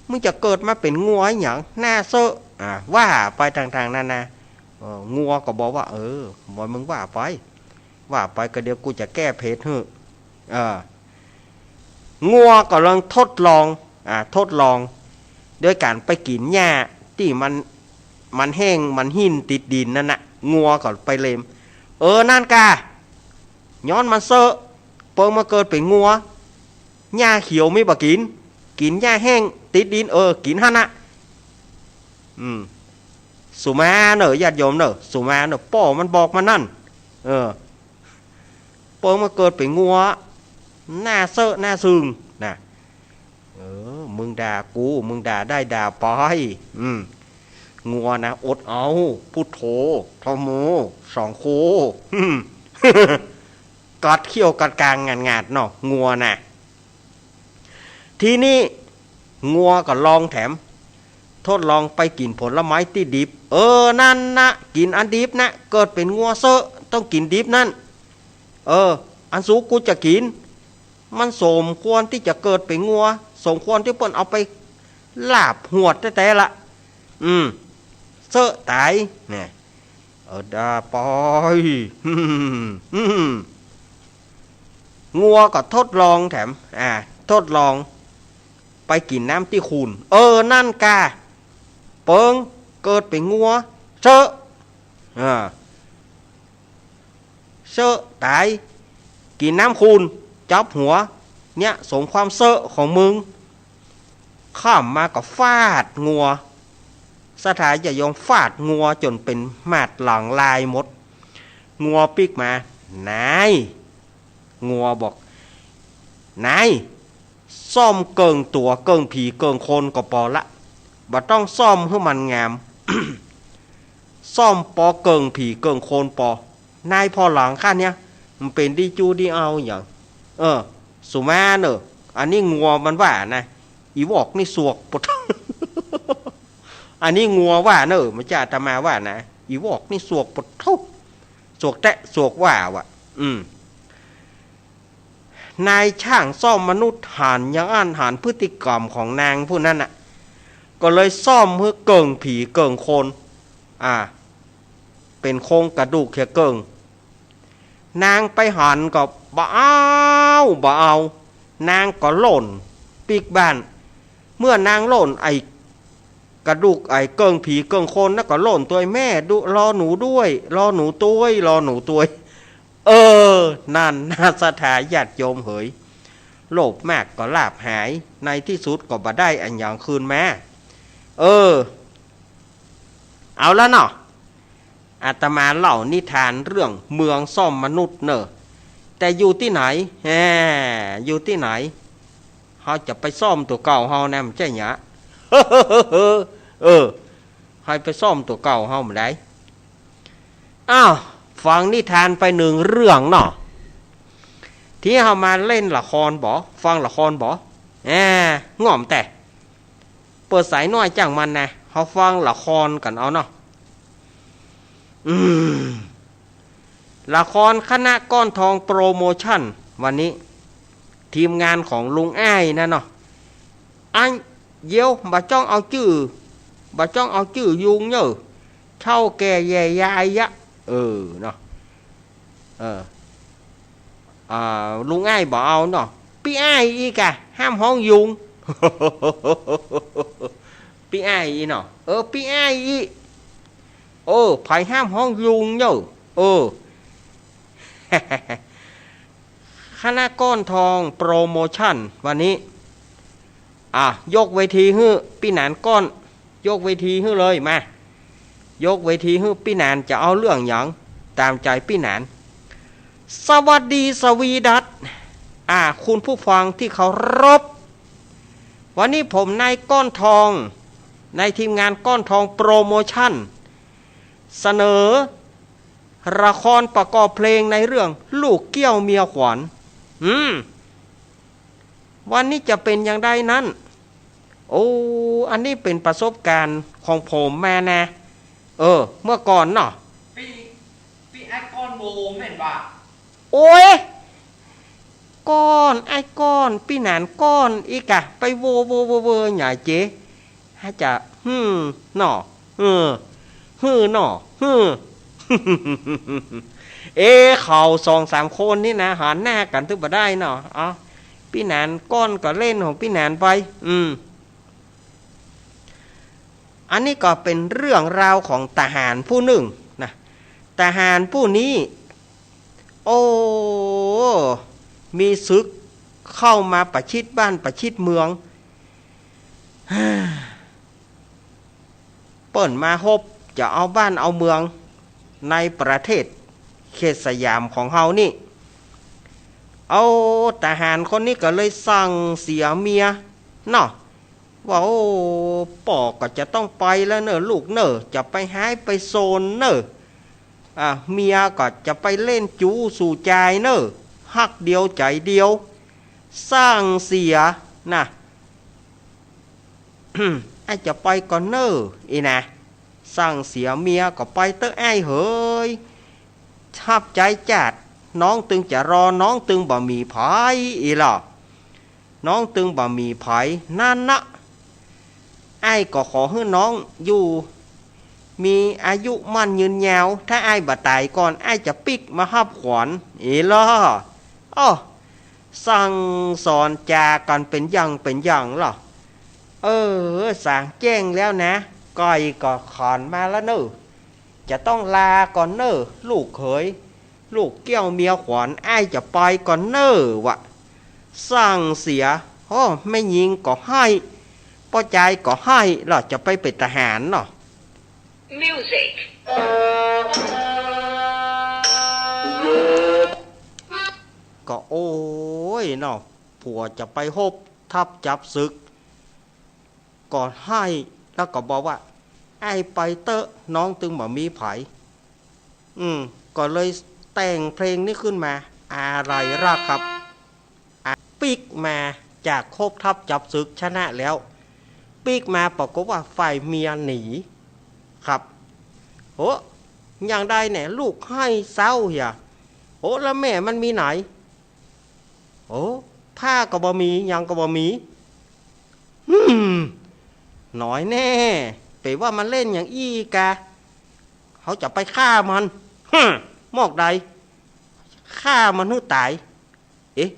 มึงจะเกิดมาเป๋นงัวหยัง หน้าเซอะ อ่า ว่าไปต่างๆ นานา เออ งัวก็บอกว่า เออ บ่มึงว่าไป ว่าไปก็เดี๋ยวกูจะแก้เผ็ดหื้อ เออ งัวก็ลองทดลอง อ่า ทดลอง โดยก๋านไปกิ๋นหญ้าตี้มัน มันแห้ง มันหิ้นติดดินนั่นน่ะ งัวก็ไปเล็ม เออ นั่นก่ะ ย้อนมันเซอะ เปิงมาเกิดเป๋นงัว หญ้าเขียวมีบ่กิ๋น กิ๋นหญ้าแห้งติดดิน เออ กิ๋นหั้นน่ะ อืม สุมาเน่อ ญาติโยมเน่อ สุมาเน่อ ป้อมันบอกมานั่น เออ เปิงมาเกิดเป๋นงัว หน้าเซอะหน้าซึ่งน่ะ เออ มึงด่ากู มึงด่าได้ด่าไป อืม งัวนะ อดเอา พุทโธ ธัมโม สังโฆ อืม กัดเขี้ยวกัดกรางงาดๆ เนาะ งัวน่ะ ทีนี้งัวก็ลองแถม ทดลองไปกิ๋นผลไม้ตี้ดิบ เออ นั่นนะ กิ๋นอันดิบนะ เกิดเป๋นงัวเซอะ ต้องกิ๋นดิบนั่น เออ อันสูกูจะกิ๋น มันสมควรตี้จะเกิดเป๋นงัว สมควรตี้เปิ้นเอาไปลาบหวดแต๊ๆ ละ อืม เซอะต๋าย เนี่ย เออ ด่าไป อืม งัวก็ทดลองแถม อ่า ทดลอง ไปกิ๋นน้ำตี้ขุ่น เออ นั่นก่ะ เปิง เกิดเป๋นงัว เซอะ อ่า เซอะต๋าย กิ๋นน้ำขุ่น จ๊อบหัว เนี่ยสมความเซอะของมึง ค่ำมาก็ฟาดงัว ศรัทธาญาติโยม ฟาดงัวจ๋นเป๋นหมาดหลังลายหมด งัวปิ๊กมา นาย งัวบอก นาย ซ่อมเกิ่งตั๋วเกิ่งผีเกิ่งคนก็ปอละ บ่ต้องซ่อมหื้อมันงาม ซ่อมปอเกิ่งผีเกิ่งคนปอ นายผ่อหลังข้าเนี่ย มันเป๋นดีจูดีเอาหยัง เออ สุมาเน่อ อันนี้งัวมันว่านะ อีวอกนี่สวกปะโธ่ อันนี้งัวว่าเน่อ บ่ใจ้อาตมาว่านะ อีวอกนี่สวกปะโธ่ สวกแต๊สวกว่าว่ะ อืม นายจ้างซ่อมมนุษย์หันอย่างอั้น หันพฤติกรรมของนางผู้นั้นน่ะ ก็เลยซ่อมหื้อเกิ่งผีเกิ่งคน อ่า เป๋นโครงกระดูกแค่เกิ่ง นางไปหันก็บ่เอา บ่เอา นางก็โล่นปิ๊กบ้าน เมื่อนางโล่นไอ้กระดูกไอ้เกิ่งผีเกิ่งคนนั้นก็โล่นตวย แม่ดู รอหนูด้วย รอหนูตวย รอหนูตวย เออ นั่นนะ ศรัทธาญาติโยมเหย โลภมากก็ลาภหาย ในตี้สุดก็บ่ได้อะหยังคืนมา เออ เอาละเนาะ อาตมาเล่านิทานเรื่องเมืองซ่อมมนุษย์เน่อ แต่อยู่ตี้ไหน แหม อยู่ตี้ไหน เฮาจะไปซ่อมตั๋วเก่าเฮานะ บ่ใจ้หยัง เออ เฮาไปซ่อมตั๋วเก่าเฮาบ่ได้ อ้าว ฟังนิทานไปหนึ่งเรื่องเนาะ ทีนี้เฮามาเล่นละครบ่ ฟังละครบ่ แหม ง่อมแต๊ เปิดสายน้อยจ้างมันนะ เฮาฟังละครกั๋นเอาเนาะ อืม ละครคณะก้อนทองโปรโมชั่น วันนี้ ทีมงานของลุงอ้ายนะเนาะ อันเดียว บ่จ้องเอาจื้อ บ่จ้องเอาจื้อยุงเน่อ เฒ่าแก่แย่ยายยะ เออ เนาะ เออ อ่า ลุงอ้ายบ่เอาเนาะ ปี้อ้ายอี้ก่ะ ห้ามฮ้องยุง ปี้อ้ายอี้เนาะ เออ ปี้อ้ายอี้ เออ ใผห้ามฮ้องยุงเน่อ เออ คณะก้อนทองโปรโมชั่น วันนี้ อ่ะ ยกเวทีหื้อปี้หนานก้อน ยกเวทีหื้อเลย มา ยกเวทีหื้อปี้หนาน จะเอาเรื่องหยัง ต๋ามใจ๋ปี้หนาน สวัสดีสวีดัส อ่า คุณผู้ฟังที่เคารพ วันนี้ผมนายก้อนทอง ในทีมงานก้อนทองโปรโมชั่น เสนอละครประกอบเพลงในเรื่องลูกเกี้ยวเมียขวัญ อืม วันนี้จะเป๋นอย่างใดนั้น โอ้ อันนี้เป๋นประสบการณ์ของผมมานะ เออ เมื่อก่อนเนาะ ปี้ ปี้อ้ายก้อนโวแม่นบ่า โอ๊ย ก้อน อ้ายก้อน ปี้หนานก้อน อี้ก่ะ ไปโว โว โว โว หยังเจ๊ ฮะจะ หื้อ เนาะ เออ หื้อ เนาะ หื้อ เอ๊ะ เขาสองสามคนนี่นะ หันหน้ากั๋นตึงบ่ได้เนาะ เอ้า ปี้หนานก้อนก็เล่นของปี้หนานไป อืม อันนี้ก็เป๋นเรื่องราวของทหารผู้นึ่งนะ ทหารผู้นี้ โอ้ มีศึกเข้ามาประชิดบ้านประชิดเมือง เปิ้นมาฮบจะเอาบ้านเอาเมืองในประเทศเขตสยามของเฮานี่ เอา ทหารคนนี้ก็เลยสั่งเสียเมียเนาะ ว่า โอ้ ป้อก็จะต้องไปแล้วเน่อลูกเน่อ จะไปฮายไปโซนเน่อ อ่ะ เมียก็จะไปเล่นจู๋สู่จายเน่อ ฮักเดียวใจ๋เดียว สั่งเสียนะ อ้ายจะไปก่อนเน่อ อี้นะ สั่งเสียเมียก็ไปเต๊อะอ้ายเหย ฮับใจ๊จาด น้องตึงจะรอ น้องตึงบ่หมี่ใผอี้ล่ะ น้องตึงบ่หมี่ใผ นั้นนะ อ้ายก็ขอหื้อน้องอยู่ มีอายุมั่นยืนยาว ถ้าอ้ายบ่ต๋ายก่อน อ้ายจะปิ๊กมาฮับขวัญ อี้ล่ะ อ้อ สั่งสอนจ๋ากั๋นเป๋นอย่างเป๋นอย่างล่ะ เออ สางแจ้งแล้วนะ ไก่ก็ขันมาแล้วเน่อ จะต้องลาก่อนเน่อ ลูกเขย ลูกแก้วเมียขวัญ อ้ายจะไปก่อนเน่อวะ สั่งเสีย โอ้ แม่ญิงก็ไห้ ป้อจายก็ไห้ แล้วจะไปเป๋นทหารเนาะ Music ก็โอ้ยเนาะ ผัวจะไปฮบทัพจับศึก ก็ไห้ แล้วก็บอกว่า อ้ายไปเต๊อะ น้องตึงบ่มีใผ อืม ก็เลยแต่งเพลงนี้ขึ้นมา อาลัยรักครับ อ่ะ ปิ๊กมาจากฮบทัพจับศึกชนะแล้ว ปิ๊กมาปรากฏว่าฝ่ายเมียหนีครับ โอ้ อย่างใดเนี่ย ลูกไห้เศร้าเหีย โอ้ แล้วแม่มันมีไหน โอ้ ผ้าก็บ่มี หยังก็บ่มี อืม หนอยแน่ เป๋ว่ามันเล่นอย่างอี้กา เฮาจะไปฆ่ามัน ฮะ มอกใด ฆ่ามันหื้อต๋าย เอ๊ะ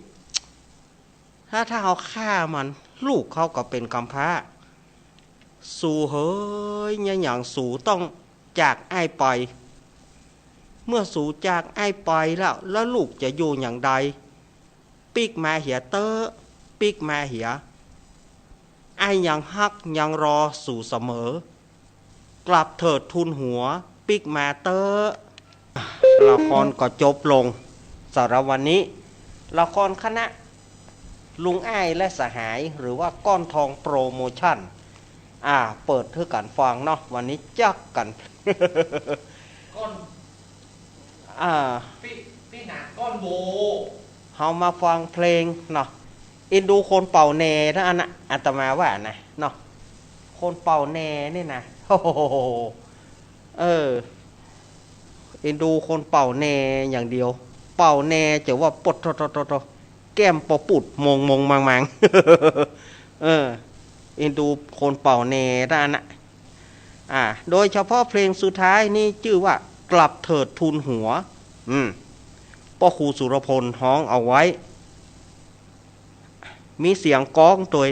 ถ้า ถ้าเฮาฆ่ามัน ลูกเขาก็เป๋นกำพร้า สูเหย เยียะหยังสูต้องจากอ้ายไป เมื่อสูจากอ้ายไปแล้ว แล้วลูกจะอยู่อย่างใด ปิ๊กมาเหียเต๊อะ ปิ๊กมาเหีย อ้ายยังฮักยังรอสูเสมอ กลับเถิดทูลหัว ปิ๊กมาเต๊อะ ละครก็จบลง สำหรับวันนี้ ละครคณะลุงอ้ายและสหาย หรือว่าก้อนทองโปรโมชั่น อ่า เปิดหื้อกั๋นฟังเนาะ วันนี้จักกั๋น ก้อน อ่า ปี้ ปี้หนาก้อนโบ เฮามาฟังเพลงเนาะ เอ็นดูคนเป่าแหน่เท่านั้นนะ อาตมาว่านะเนาะ คนเป่าแหน่นี่นะ โอ้โห เออ เอ็นดูคนเป่าแหน่อย่างเดียว เป่าแหน่จะว่าปดโทโทโทโท แก้มปอปุดมงมงมังมัง เออ เอ็นดูคนเป่าแหน่เท่านั้นนะ อ่า โดยเฉพาะเพลงสุดท้ายนี่จื้อว่า กลับเถิดทูลหัว อืม ป้อครูสุรพลฮ้องเอาไว้ มีเสียงกลองตวย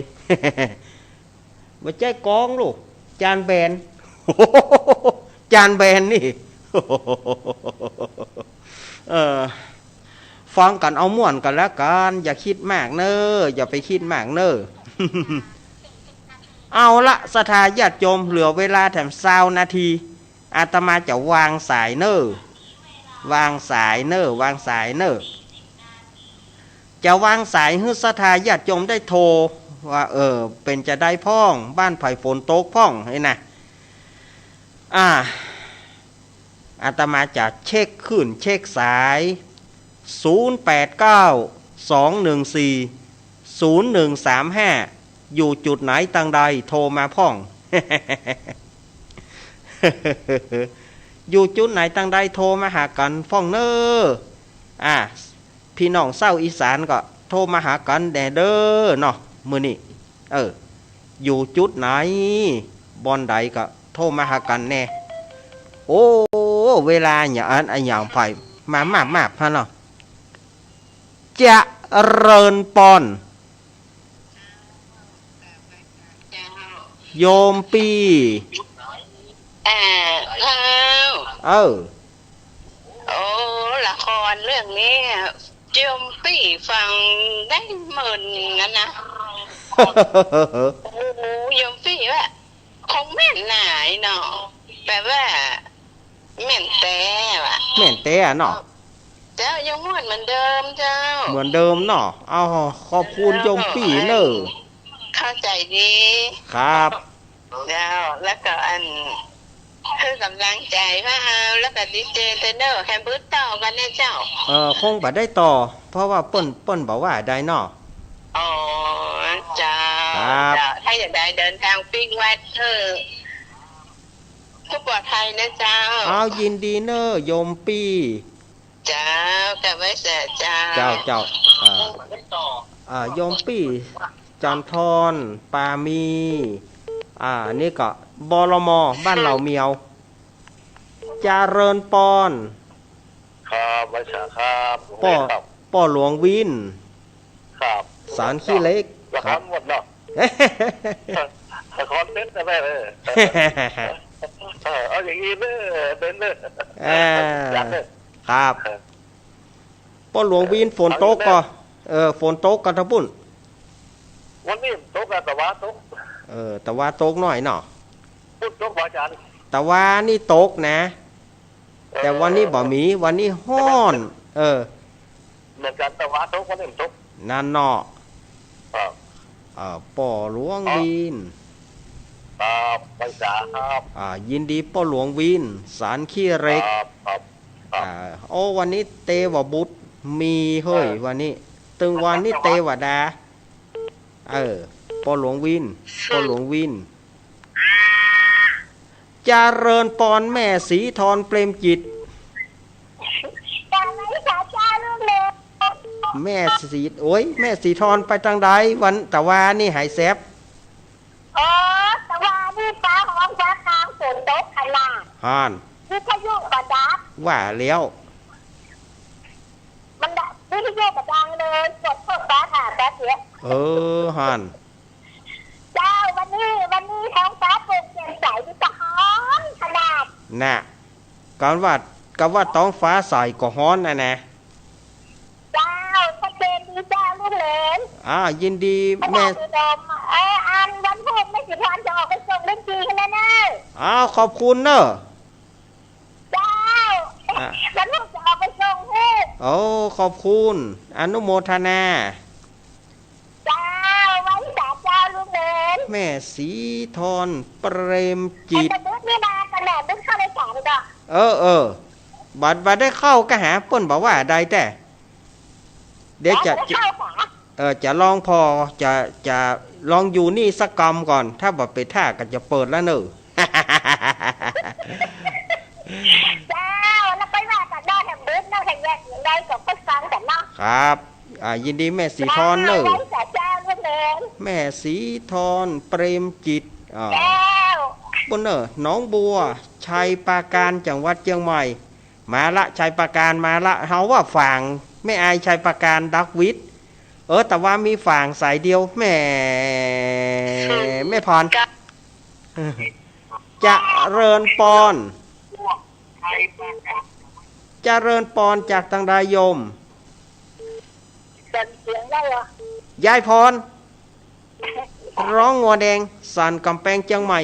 บ่ใจ้กลองลูก จานแบน จานแบนนี่ เออ ฟังกั๋นเอาม่วนกั๋นแล้วกั๋น อย่าคิดมากเน่อ อย่าไปคิดมากเน่อ เอาละ ศรัทธาญาติโยม เหลือเวลาแถมซาวนาที อาตมาจะวางสายเน่อ วางสายเน่อ วางสายเน่อ จะวางสายหื้อศรัทธาญาติโยมได้โทรว่า เออ เป๋นจาใดพ่อง บ้านใผฝนตกพ่อง นี่นะ อ่า อาตมาจะเช็คคลื่นเช็คสาย ศูนย์แปดเก้า สองหนึ่งสี่ ศูนย์หนึ่งสามห้า อยู่จุดไหนตังใดโทรมาพ่อง อยู่จุดไหนตังใดโทรมาหากั๋นพ่องเน่อ อ่า ปี้น้องซาวอีสานก็โทรมาหากั๋นแด่เด้อเนาะ มื้อนี้ เออ อยู่จุดไหน บ่อนใดก็โทรมาหากั๋นแน่ โอ้ เวลาเนี่ย อัน อันอย่างไผมา มา มา พะเนาะ เจริญปอน โยมปี้ อ่า เจ้า เออ โอ้ ละครเรื่องนี้ โยมปี้ฟังได้เมินนั้นนะ โอ้ โยมปี้ว่า คงแม่นหลายเนาะ แบบว่า แม่นแต๊ว่ะ แม่นแต๊อะเนาะ เจ้า ยังม่วนเหมือนเดิมเจ้า เหมือนเดิมเนาะ เอา ขอบคุณโยมปี้เน่อ เข้าใจ๋ดี ครับ เจ้า แล้วก็อัน หื้อกำลังใจ๋ว่าเอา แล้วก็ดีเจเต้นเน่อ แฮมเบอร์เต้ากันเนี่ยเจ้า เออ คงบ่ได้ต่อ เพราะว่าเปิ้น เปิ้นบ่ว่าได้เนาะ อ๋อ เจ้า ครับ เจ้า ถ้าอย่างใดเดินทางปิ๊กวัดเถอะ ผู้ปลอดภัยนะเจ้า เอา ยินดีเน่อ โยมปี้ เจ้า กลับไว้เสียเจ้า เจ้า เจ้า อ่า อ่า โยมปี้ จันทร ปามี อ่า นี่ก็ บลม บ้านเหล่าเมียว เจริญปอน ครับ ไว้สาครับ ป้อ ครับ ป้อหลวงวิน ครับ สารขี้เหล็ก ละคร ครับ หมดเนาะ นครเบนนะแม่ เออ เออ เอาอย่างนี้เนอะ เบนเนอะ อ่า อยากเนอะ ครับ เออ ป้อหลวงวีน ฝนตกก่อ เออ ฝนตกก่อตะปุ้น วันนี้ตกอะ ตะวันตก เออ ตะวันตกหน่อยเนาะ ปุ้นตกบ่อาจารย์ ตะวันนี่ตกนะ แต่วันนี้บ่มี วันนี้ฮ้อน เออ เหมือนกัน ตะวันตก วันนี้ตก นั่นเนาะ ครับ เอ่อ ป้อหลวงวีน ครับ ไปจ๋าครับ อ่า ยินดีป้อหลวงวีน สันขี้เหล็ก ครับ ครับ ครับ อ่า โอ้ วันนี้เตว่าบุตรมีเฮ้ย เออ วันนี้ ตึงวันนี้เตวดา เออ ป้อหลวงวีน ป้อหลวงวีน เจริญปอนแม่ศรีธรเปรมจิต แม่ศรี โอ้ย แม่ศรีธรไปตางใด วันตะวานี่หายแสบ อ๋อ ตะวานี่ฟ้าฮ้องฟ้าคางฝนตกขนาด ห่าน วิทยุก็ดับ ว่าแล้ว มันดับ วิทยุก็ดังเลย กดพวกฟ้าผ่าฟ้าเสีย เออ ห่าน เจ้า วันนี้ วันนี้ท้องฟ้าโปร่งแจ่มใส มีแต่ฮ้อนขนาด น่ะ กำว่า กำว่าท้องฟ้าใสก็ฮ้อนนะนะ เจ้า ชัดเจนดีเจ้าลูกเหลน อ่า ยินดี พระ แม่ บาทอุดม เออ อันวันพุธแม่ศรีธรจะออกไปส่งเล่นกีให้แล้วเนอะ อ้าว ขอบคุณเนอะ เจ้า อ่ะ วันพุธจะออกไปส่งให้ โอ้ ขอบคุณ อนุโมทนา เจ้า ไหว้สาเจ้าลูกเหลน แม่ศรีธรเปรมจิต ไอ้ตะบึดนี่มากันแหละ บึดเข้ารายการเลยเนาะ เออ เออ บัด บัดได้เข้าก็หาเปิ้นบอกว่าได้แต่ เดี๋ยวจะ เดี๋ยวจะเข้าหา เออ จะลองผ่อ จะ จะลองอยู่นี่สักกำก่อน ถ้าบ่เป๋นท่าก็จะเปิดแล้วเนอะ เจ้า แล้วไปว่ากันเนาะ แถมบึดเนาะ แถมแยกอย่างใดก็ไปฟังกันเนาะ ครับ อ่า ยินดีแม่ศรีธรเนอะ เจ้า ไหว้สาเจ้าลูกเหลน แม่ศรีธรเปรมจิต อ่า เจ้า ปุ้นเนอะ หนองบัว ชัยปราการ จังหวัดเชียงใหม่ มาละ ชัยปราการมาละ เฮาว่าฝาง แม่อาย ชัยปราการ ดักวิทย์ เออ แต่ว่ามีฝางสายเดียว แหม แม่พร เจริญปอน เจริญปอนจากตางใดโยม เสียงได้เหรอ ยายพร ร้องงัวแดง สันกำแปง เชียงใหม่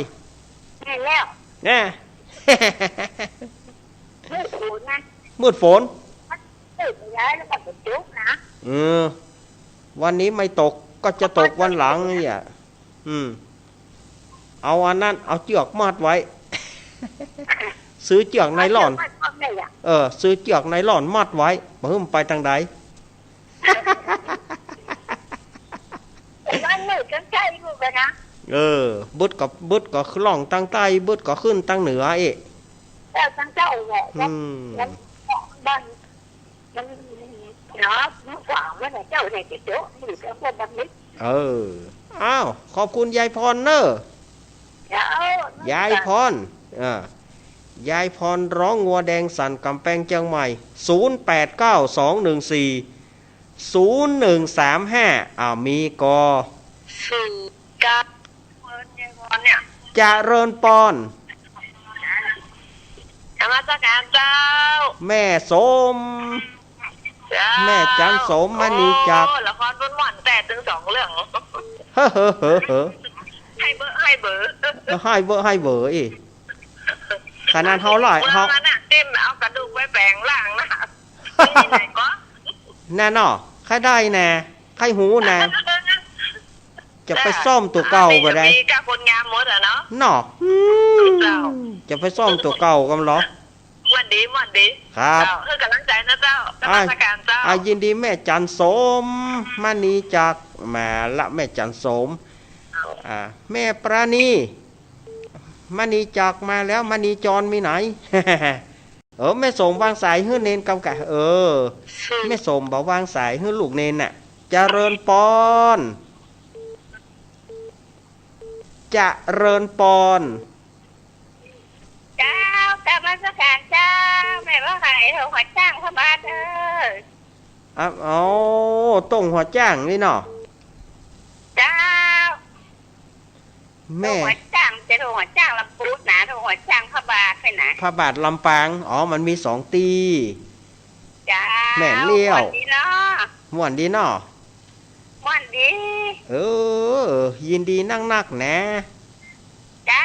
แม่นแล้ว แน่ มืดฝนนะ มืดฝน มืดย้ายแล้วก็ฝนตกนะ เออ วันนี้ไม่ตก ก็จะตกวันหลังนี่อะ อืม เอาอันนั้น เอาเจือกมัดไว้ ซื้อเจือกไนลอน เอาเจือกมัดไว้อะ เออ ซื้อเจือกไนลอนมัดไว้ บ่หื้อมันไปตางใด มันมืดจนใกล้ลูกเลยนะ เออ บึดก็ บึดก็ล่องตางใต้ บึดก็ขึ้นตางเหนือเอ๊ะ เออ ตางใต้แหละ อืม แล้วบ้าน มัน เนาะ มันขวางไว้น่ะ เจ้าเนี่ยจะโจ๊ะ มันอยู่กับพวกบัณฑิต เออ อ้าว ขอบคุณยายพรเนอะ เจ้า ยายพร เออ ยายพรร้องงัวแดงสันกำแปงเชียงใหม่ ศูนย์แปดเก้าสองหนึ่งสี่ศูนย์หนึ่งสามห้า อ้าว มีก่อ ศูนย์เก้า เจริญปอน นมัสการเจ้า แม่สม เจ้า แม่จันสม มณีจักร โอ้ ละครม่วนๆ แต่ตึงสองเรื่อง เฮ้อ เฮ้อ เฮ้อ เฮ้อ ให้เบ้อ ให้เบ้อ เออ ให้เบ้อ ให้เบ้ออีก ขนาดเฮาหลาย เบ้อ เฮา มันน่ะ เต็มเอากระดูกไปแปลงร่างนะ มีไหนก็ แน่นอน ใครได้แน่ ใครฮู้แน่ จะไปซ่อมตั๋วเก่าบ่ได้ มีแต่คนงามหมดอะเนาะ เนาะ อืม เจ้า จะไปซ่อมตั๋วเก่ากันเหรอ ม่วนดี ม่วนดี ครับ เจ้า หื้อกำลังใจ๋นะเจ้า นมัสการเจ้า อ่ะ ยินดีแม่จันสม มณีจักร มาละแม่จันสม เจ้า อ่า แม่ปราณี มณีจักรมาแล้ว มณีจรมีไหน เออ แม่สมวางสายหื้อเณรกำกะ เออ แม่สมบ่วางสายหื้อลูกเณรน่ะ เจริญปอน เจริญปอน เจ้า นมัสการเจ้า แม่บ่าไข่ โตงหัวจ้างเข้าบ้านเด้อ อ่ะ อ๋อ โตงหัวจ้างนี่เนาะ เจ้า แม่ โตหัวจ๊าง บ่ใจ้โตหัวจ๊างลำพูนนะ โตหัวจ๊างพระบาทไปนะ พระบาทลำปาง อ๋อ มันมีสองตี้ เจ้า แม่นแล้ว ม่วนดีเนาะ ม่วนดีเนาะ ม่วนดี เออ ยินดีนักๆ นะ เจ้า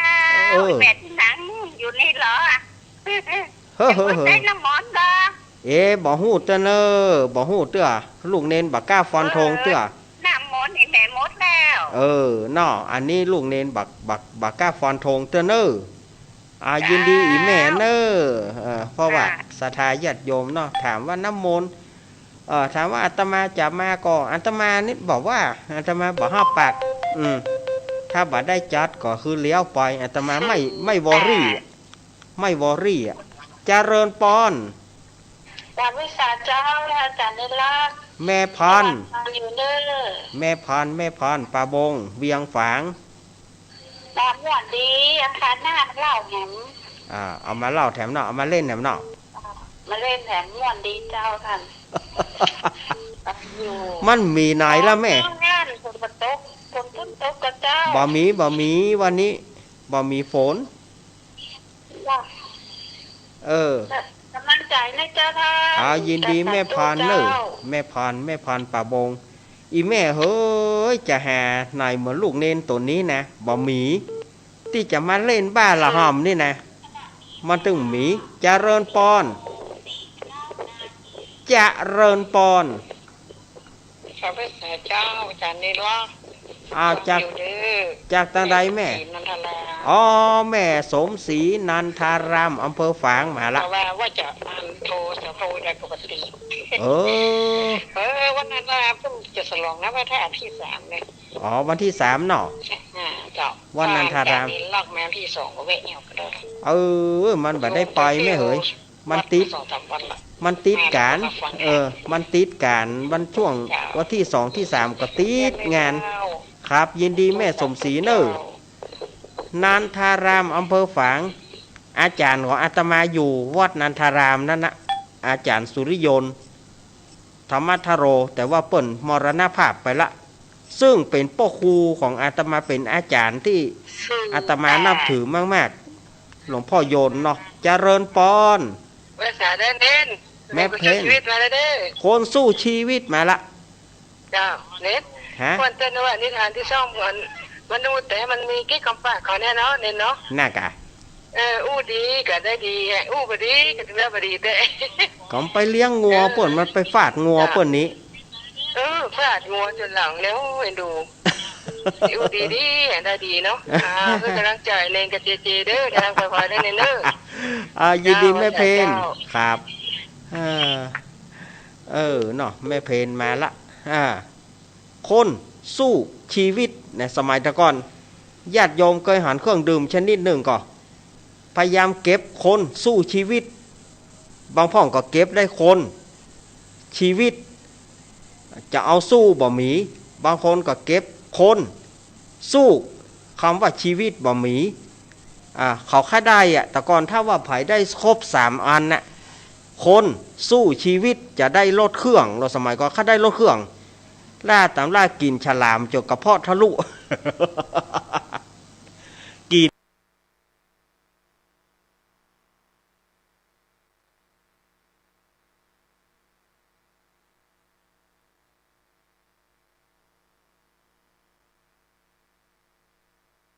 เออ แม่ตี้หนังอยู่นี่เหรอ เฮ้อ ยังบ่ได้น้ำมนต์เหรอ เอ๊ะ บ่ฮู้เตื้อเน่อ บ่ฮู้เตื้อ ลูกเณรบ่ก้าฟันธงเตื้อ เออ น้ำมนต์นี่แม่หมดแล้ว เออ เนาะ อันนี้ลูกเณรบ่ บ่ บ่ก้าฟันธงเตื้อเน่อ อ่า ยินดีอี่แม่เน่อ เออ เพราะว่าศรัทธาญาติโยมเนาะ ถามว่าน้ำมนต์ เอ่อ ถามว่าอาตมาจะมาก่อ อาตมานี่บอกว่า อาตมาบ่ฮับปาก อืม ถ้าบ่ได้จัดก็คือเลี้ยวไป อาตมาไม่ ไม่วอรี่อะ ไม่วอรี่อะ เจริญปอน กราบไหว้สาเจ้า อาจ๋ารย์นิรักษ์ แม่พร สวัสดีอยู่เด้อ แม่พร แม่พร ป่าบง เวียงฝาง ตาม่วนดี อังคารหน้ามาเล่าแหม อ่า เอามาเล่าแถมเนาะ เอามาเล่นแถมเนาะ มาเล่นแถม ม่วนดีเจ้าท่าน อยู่ มันมีไหนละแม่ งานฝนบ่ตก ฝนเพิ่งตกก็เจ้า บ่มี บ่มี วันนี้ บ่มีฝน จ้ะ เออ กำลังใจ๋นะเจ้าท่าน อ่า ยินดีแม่พรเน่อ เจ้า แม่พร แม่พรป่าบง อี่แม่เฮ้ย จะหาไหนเหมือนลูกเณรตั๋วนี้นะ บ่มี ตี้จะมาเล่นบ้าละห่ำนี่นะ มันตึงมี เจริญปอน เจริญปอน กราบไหว้สาเจ้า อาจ๋ารย์นิรักษ์ อ้าว จาก อยู่เด้อ จากตางใดแม่ แม่สมศรีนันทาราม อ๋อ แม่สมศรีนันทาราม อำเภอฝางมาละ เพราะว่า ว่าจะอันโทร จะโทรได้ปกติ เออ เออ วันนั้นน่ะเพิ่งจะฉลองนะ ว่าถ้าอันที่สามเนี่ย อ๋อ วันที่สามเนาะ อ่า เจ้า วันนันทาราม อาจ๋ารย์นิรักษ์มาที่สองก็แวะแอ่วก็ได้ เออ มันบ่ได้ไปแม่เหย มันติด วัดมาสองสามวันละ มันติดก๋าน มาแล้วก็มาฟัง เออ มันติดก๋าน วันช่วง จ้ะ วันที่สองที่สามก็ติดงาน เจ้า ครับ ยินดีแม่สมศรีเน่อ เจ้า นันทาราม อำเภอฝาง อาจ๋ารย์ของอาตมาอยู่วัดนันทารามนั่นนะ อาจ๋ารย์สุริยนต์ ธรรมทโร แต่ว่าเปิ้นมรณภาพไปละ ซึ่งเป๋นป้อครูของอาตมา เป๋นอาจ๋ารย์ตี้อาตมานับถือมากๆ หลวงพ่อยนต์เนาะ เจริญปอน ภาษาเด้อเน้น แม่เพ็ญ คนสู้ชีวิตมาแล้วเด้อ คนสู้ชีวิตมาละ เจ้า เน้น ฮะ ควรเตื๋อนว่านิทานตี้ซ่องมัน มนุษย์แต่มันมีกิจของปากเขาเนี่ยเนาะ เน้นเนาะ น่ากะ เออ อู้ดีก็ได้ดี อู้บ่ดีก็ถือว่าบ่ดีแต๊ ก็ไปเลี้ยงงัวเปิ้น เออ มันไปฟาดงัวเปิ้นนี้ เออ ฟาดงัวจ๋นหลังแล้ว เอ็นดู อู้ดีดี ได้ดีเนาะ อ่า เปิ้นก๋ำลังใจ๋เน้นกับเจเจเด้อ ก๋ำลังไปพอได้เน้นเด้อ อ่า ยินดีแม่เพ็ญ เจ้า ครับ เออ เออ เนาะ แม่เพ็ญมาละ อ่า คนสู้ชีวิตนะ สมัยแต่ก่อน ญาติโยมเกยหันเครื่องดื่มชนิดนึ่งก่อ พยายามเก็บคนสู้ชีวิต บางพ่องก็เก็บได้คน ชีวิต จะเอาสู้บ่มี บางคนก็เก็บคน สู้ กำว่าชีวิตบ่มี อ่า เขาค่าได้อะ แต่ก่อนถ้าว่าใผได้ครบสามอันน่ะ คน สู้ ชีวิต จะได้รถเครื่อง รถสมัยก่อนค่าได้รถเครื่อง ล่าต๋ามล่ากิ๋นฉลามจ๋นกระเพาะทะลุ กิ๋น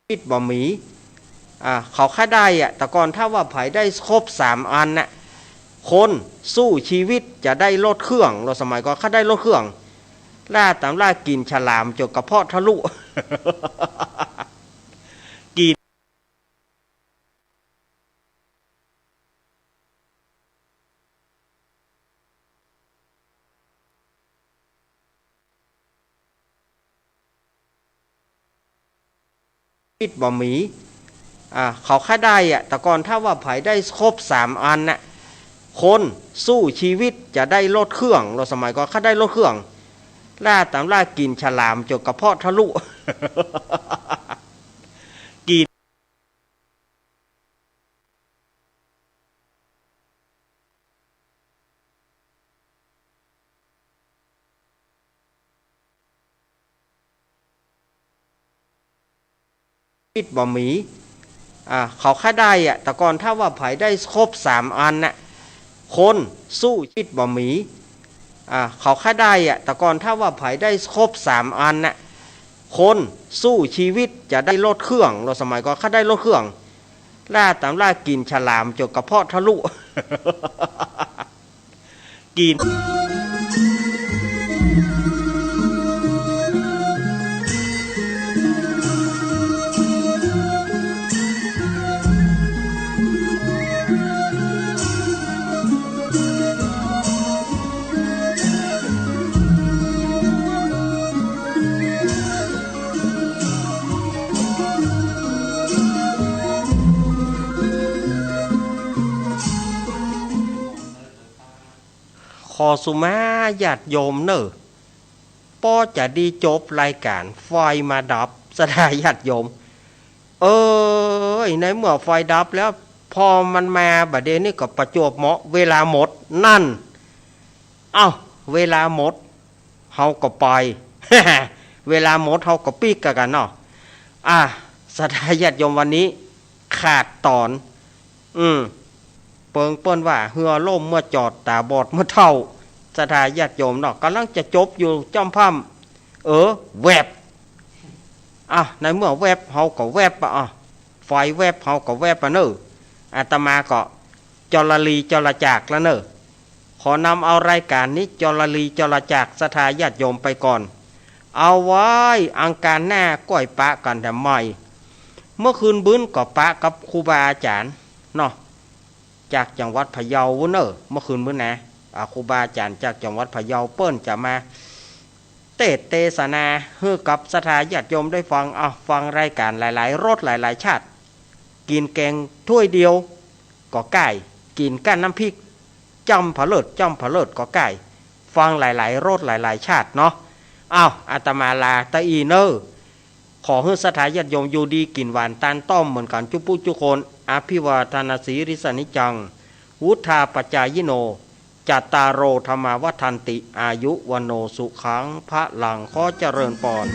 ชีวิตบ่มี อ่า เขาค่าได้อะ แต่ก่อนถ้าว่าใผได้ครบสามอันน่ะ คน สู้ ชีวิต จะได้รถเครื่อง รถสมัยก่อนค่าได้รถเครื่อง ล่าต๋ามล่ากิ๋นฉลามจ๋นกระเพาะทะลุ กิ๋น ชีวิตบ่มี อ่า เขาค่าได้อะ แต่ก่อนถ้าว่าใผได้ครบสามอันน่ะ คน สู้ ชีวิต จะได้รถเครื่อง รถสมัยก่อนค่าได้รถเครื่อง ล่าต๋ามล่ากิ๋นฉลามจ๋นกระเพาะทะลุ กิ๋น ชี วิตบ่มี อ่า เขาใค่ได้อะ แต่ก่อนถ้าว่าใผได้ครบสามอันน่ะ คนสู้ชีวิตบ่มี อ่า เขาใค่ได้อะ แต่ก่อนถ้าว่าใผได้ครบสามอันน่ะ คนสู้ชีวิตจะได้รถเครื่อง รถสมัยก่อนใค่ได้รถเครื่อง ล่าต๋ามล่ากิ๋นฉลามจ๋นกระเพาะทะลุ กิ๋น ขอสุมาญาติโยมเน่อ ปอจะดีจบรายก๋าน ไฟมาดับ ศรัทธาญาติโยม เอ้ย ในเมื่อไฟดับแล้ว พอมันมาบ่าเดี่ยวนี้ก็ประจวบเหมาะ เวลาหมด นั่น เอ้า เวลาหมด เฮาก็ไป เวลาหมดเฮาก็ปิ๊กกั๋นเนาะ อ่ะ ศรัทธาญาติโยม วันนี้ขาดต๋อน อืม เปิงเปิ้นว่า เฮือล่มเมื่อจอด ต๋าบอดเมื่อเฒ่า ศรัทธาญาติโยมเนาะ ก่ำลังจะจบอยู่จ้ำพ่ำ เออ แวบ อ่ะ ในเมื่อแวบเฮาก็แวบอะ อ่ะ ไฟแวบเฮาก็แวบอะเน่อ อาตมาก็จรลีจรจากแล้วเน่อ ขอนำเอารายก๋านนี้จรลีจรจากศรัทธาญาติโยมไปก่อน เอาไว้อังคารหน้าก้อยปะกั๋นแถมใหม่ เมื่อคืนบึ้นก็ปะกับครูบาอาจ๋ารย์เนาะ จากจังหวัดพะเยาเน่อ เมื่อคืนบึ้นนะ อ่า ครูบาอาจ๋ารย์จากจังหวัดพะเยาเปิ้นจะมาเตสน์เตสนาหื้อกับศรัทธาญาติโยมได้ฟัง เอา ฟังรายก๋านหลายๆ รสหลายๆ ชาติ กิ๋นแก๋งถ้วยเดียวก็ก้าย กิ๋นก้านน้ำพริก จ้ำผะเลิด จ้ำผะเลิดก็ก้าย ฟังหลายๆ รสหลายๆ ชาติเนาะ เอา อาตมาลาตะอี้เน่อ ขอหื้อศรัทธาญาติโยมอยู่ดีกิ๋นหวานตานต้อมเหมือนกั๋นจุ๊ผู้จุ๊คน อภิวาทนสีลิสสะนิจจัง วุฑฒาปจายิโน จัตตาโร ธัมมา วัฑฒันติ อายุ วัณโณ สุขัง พะลัง ขอเจริญปอน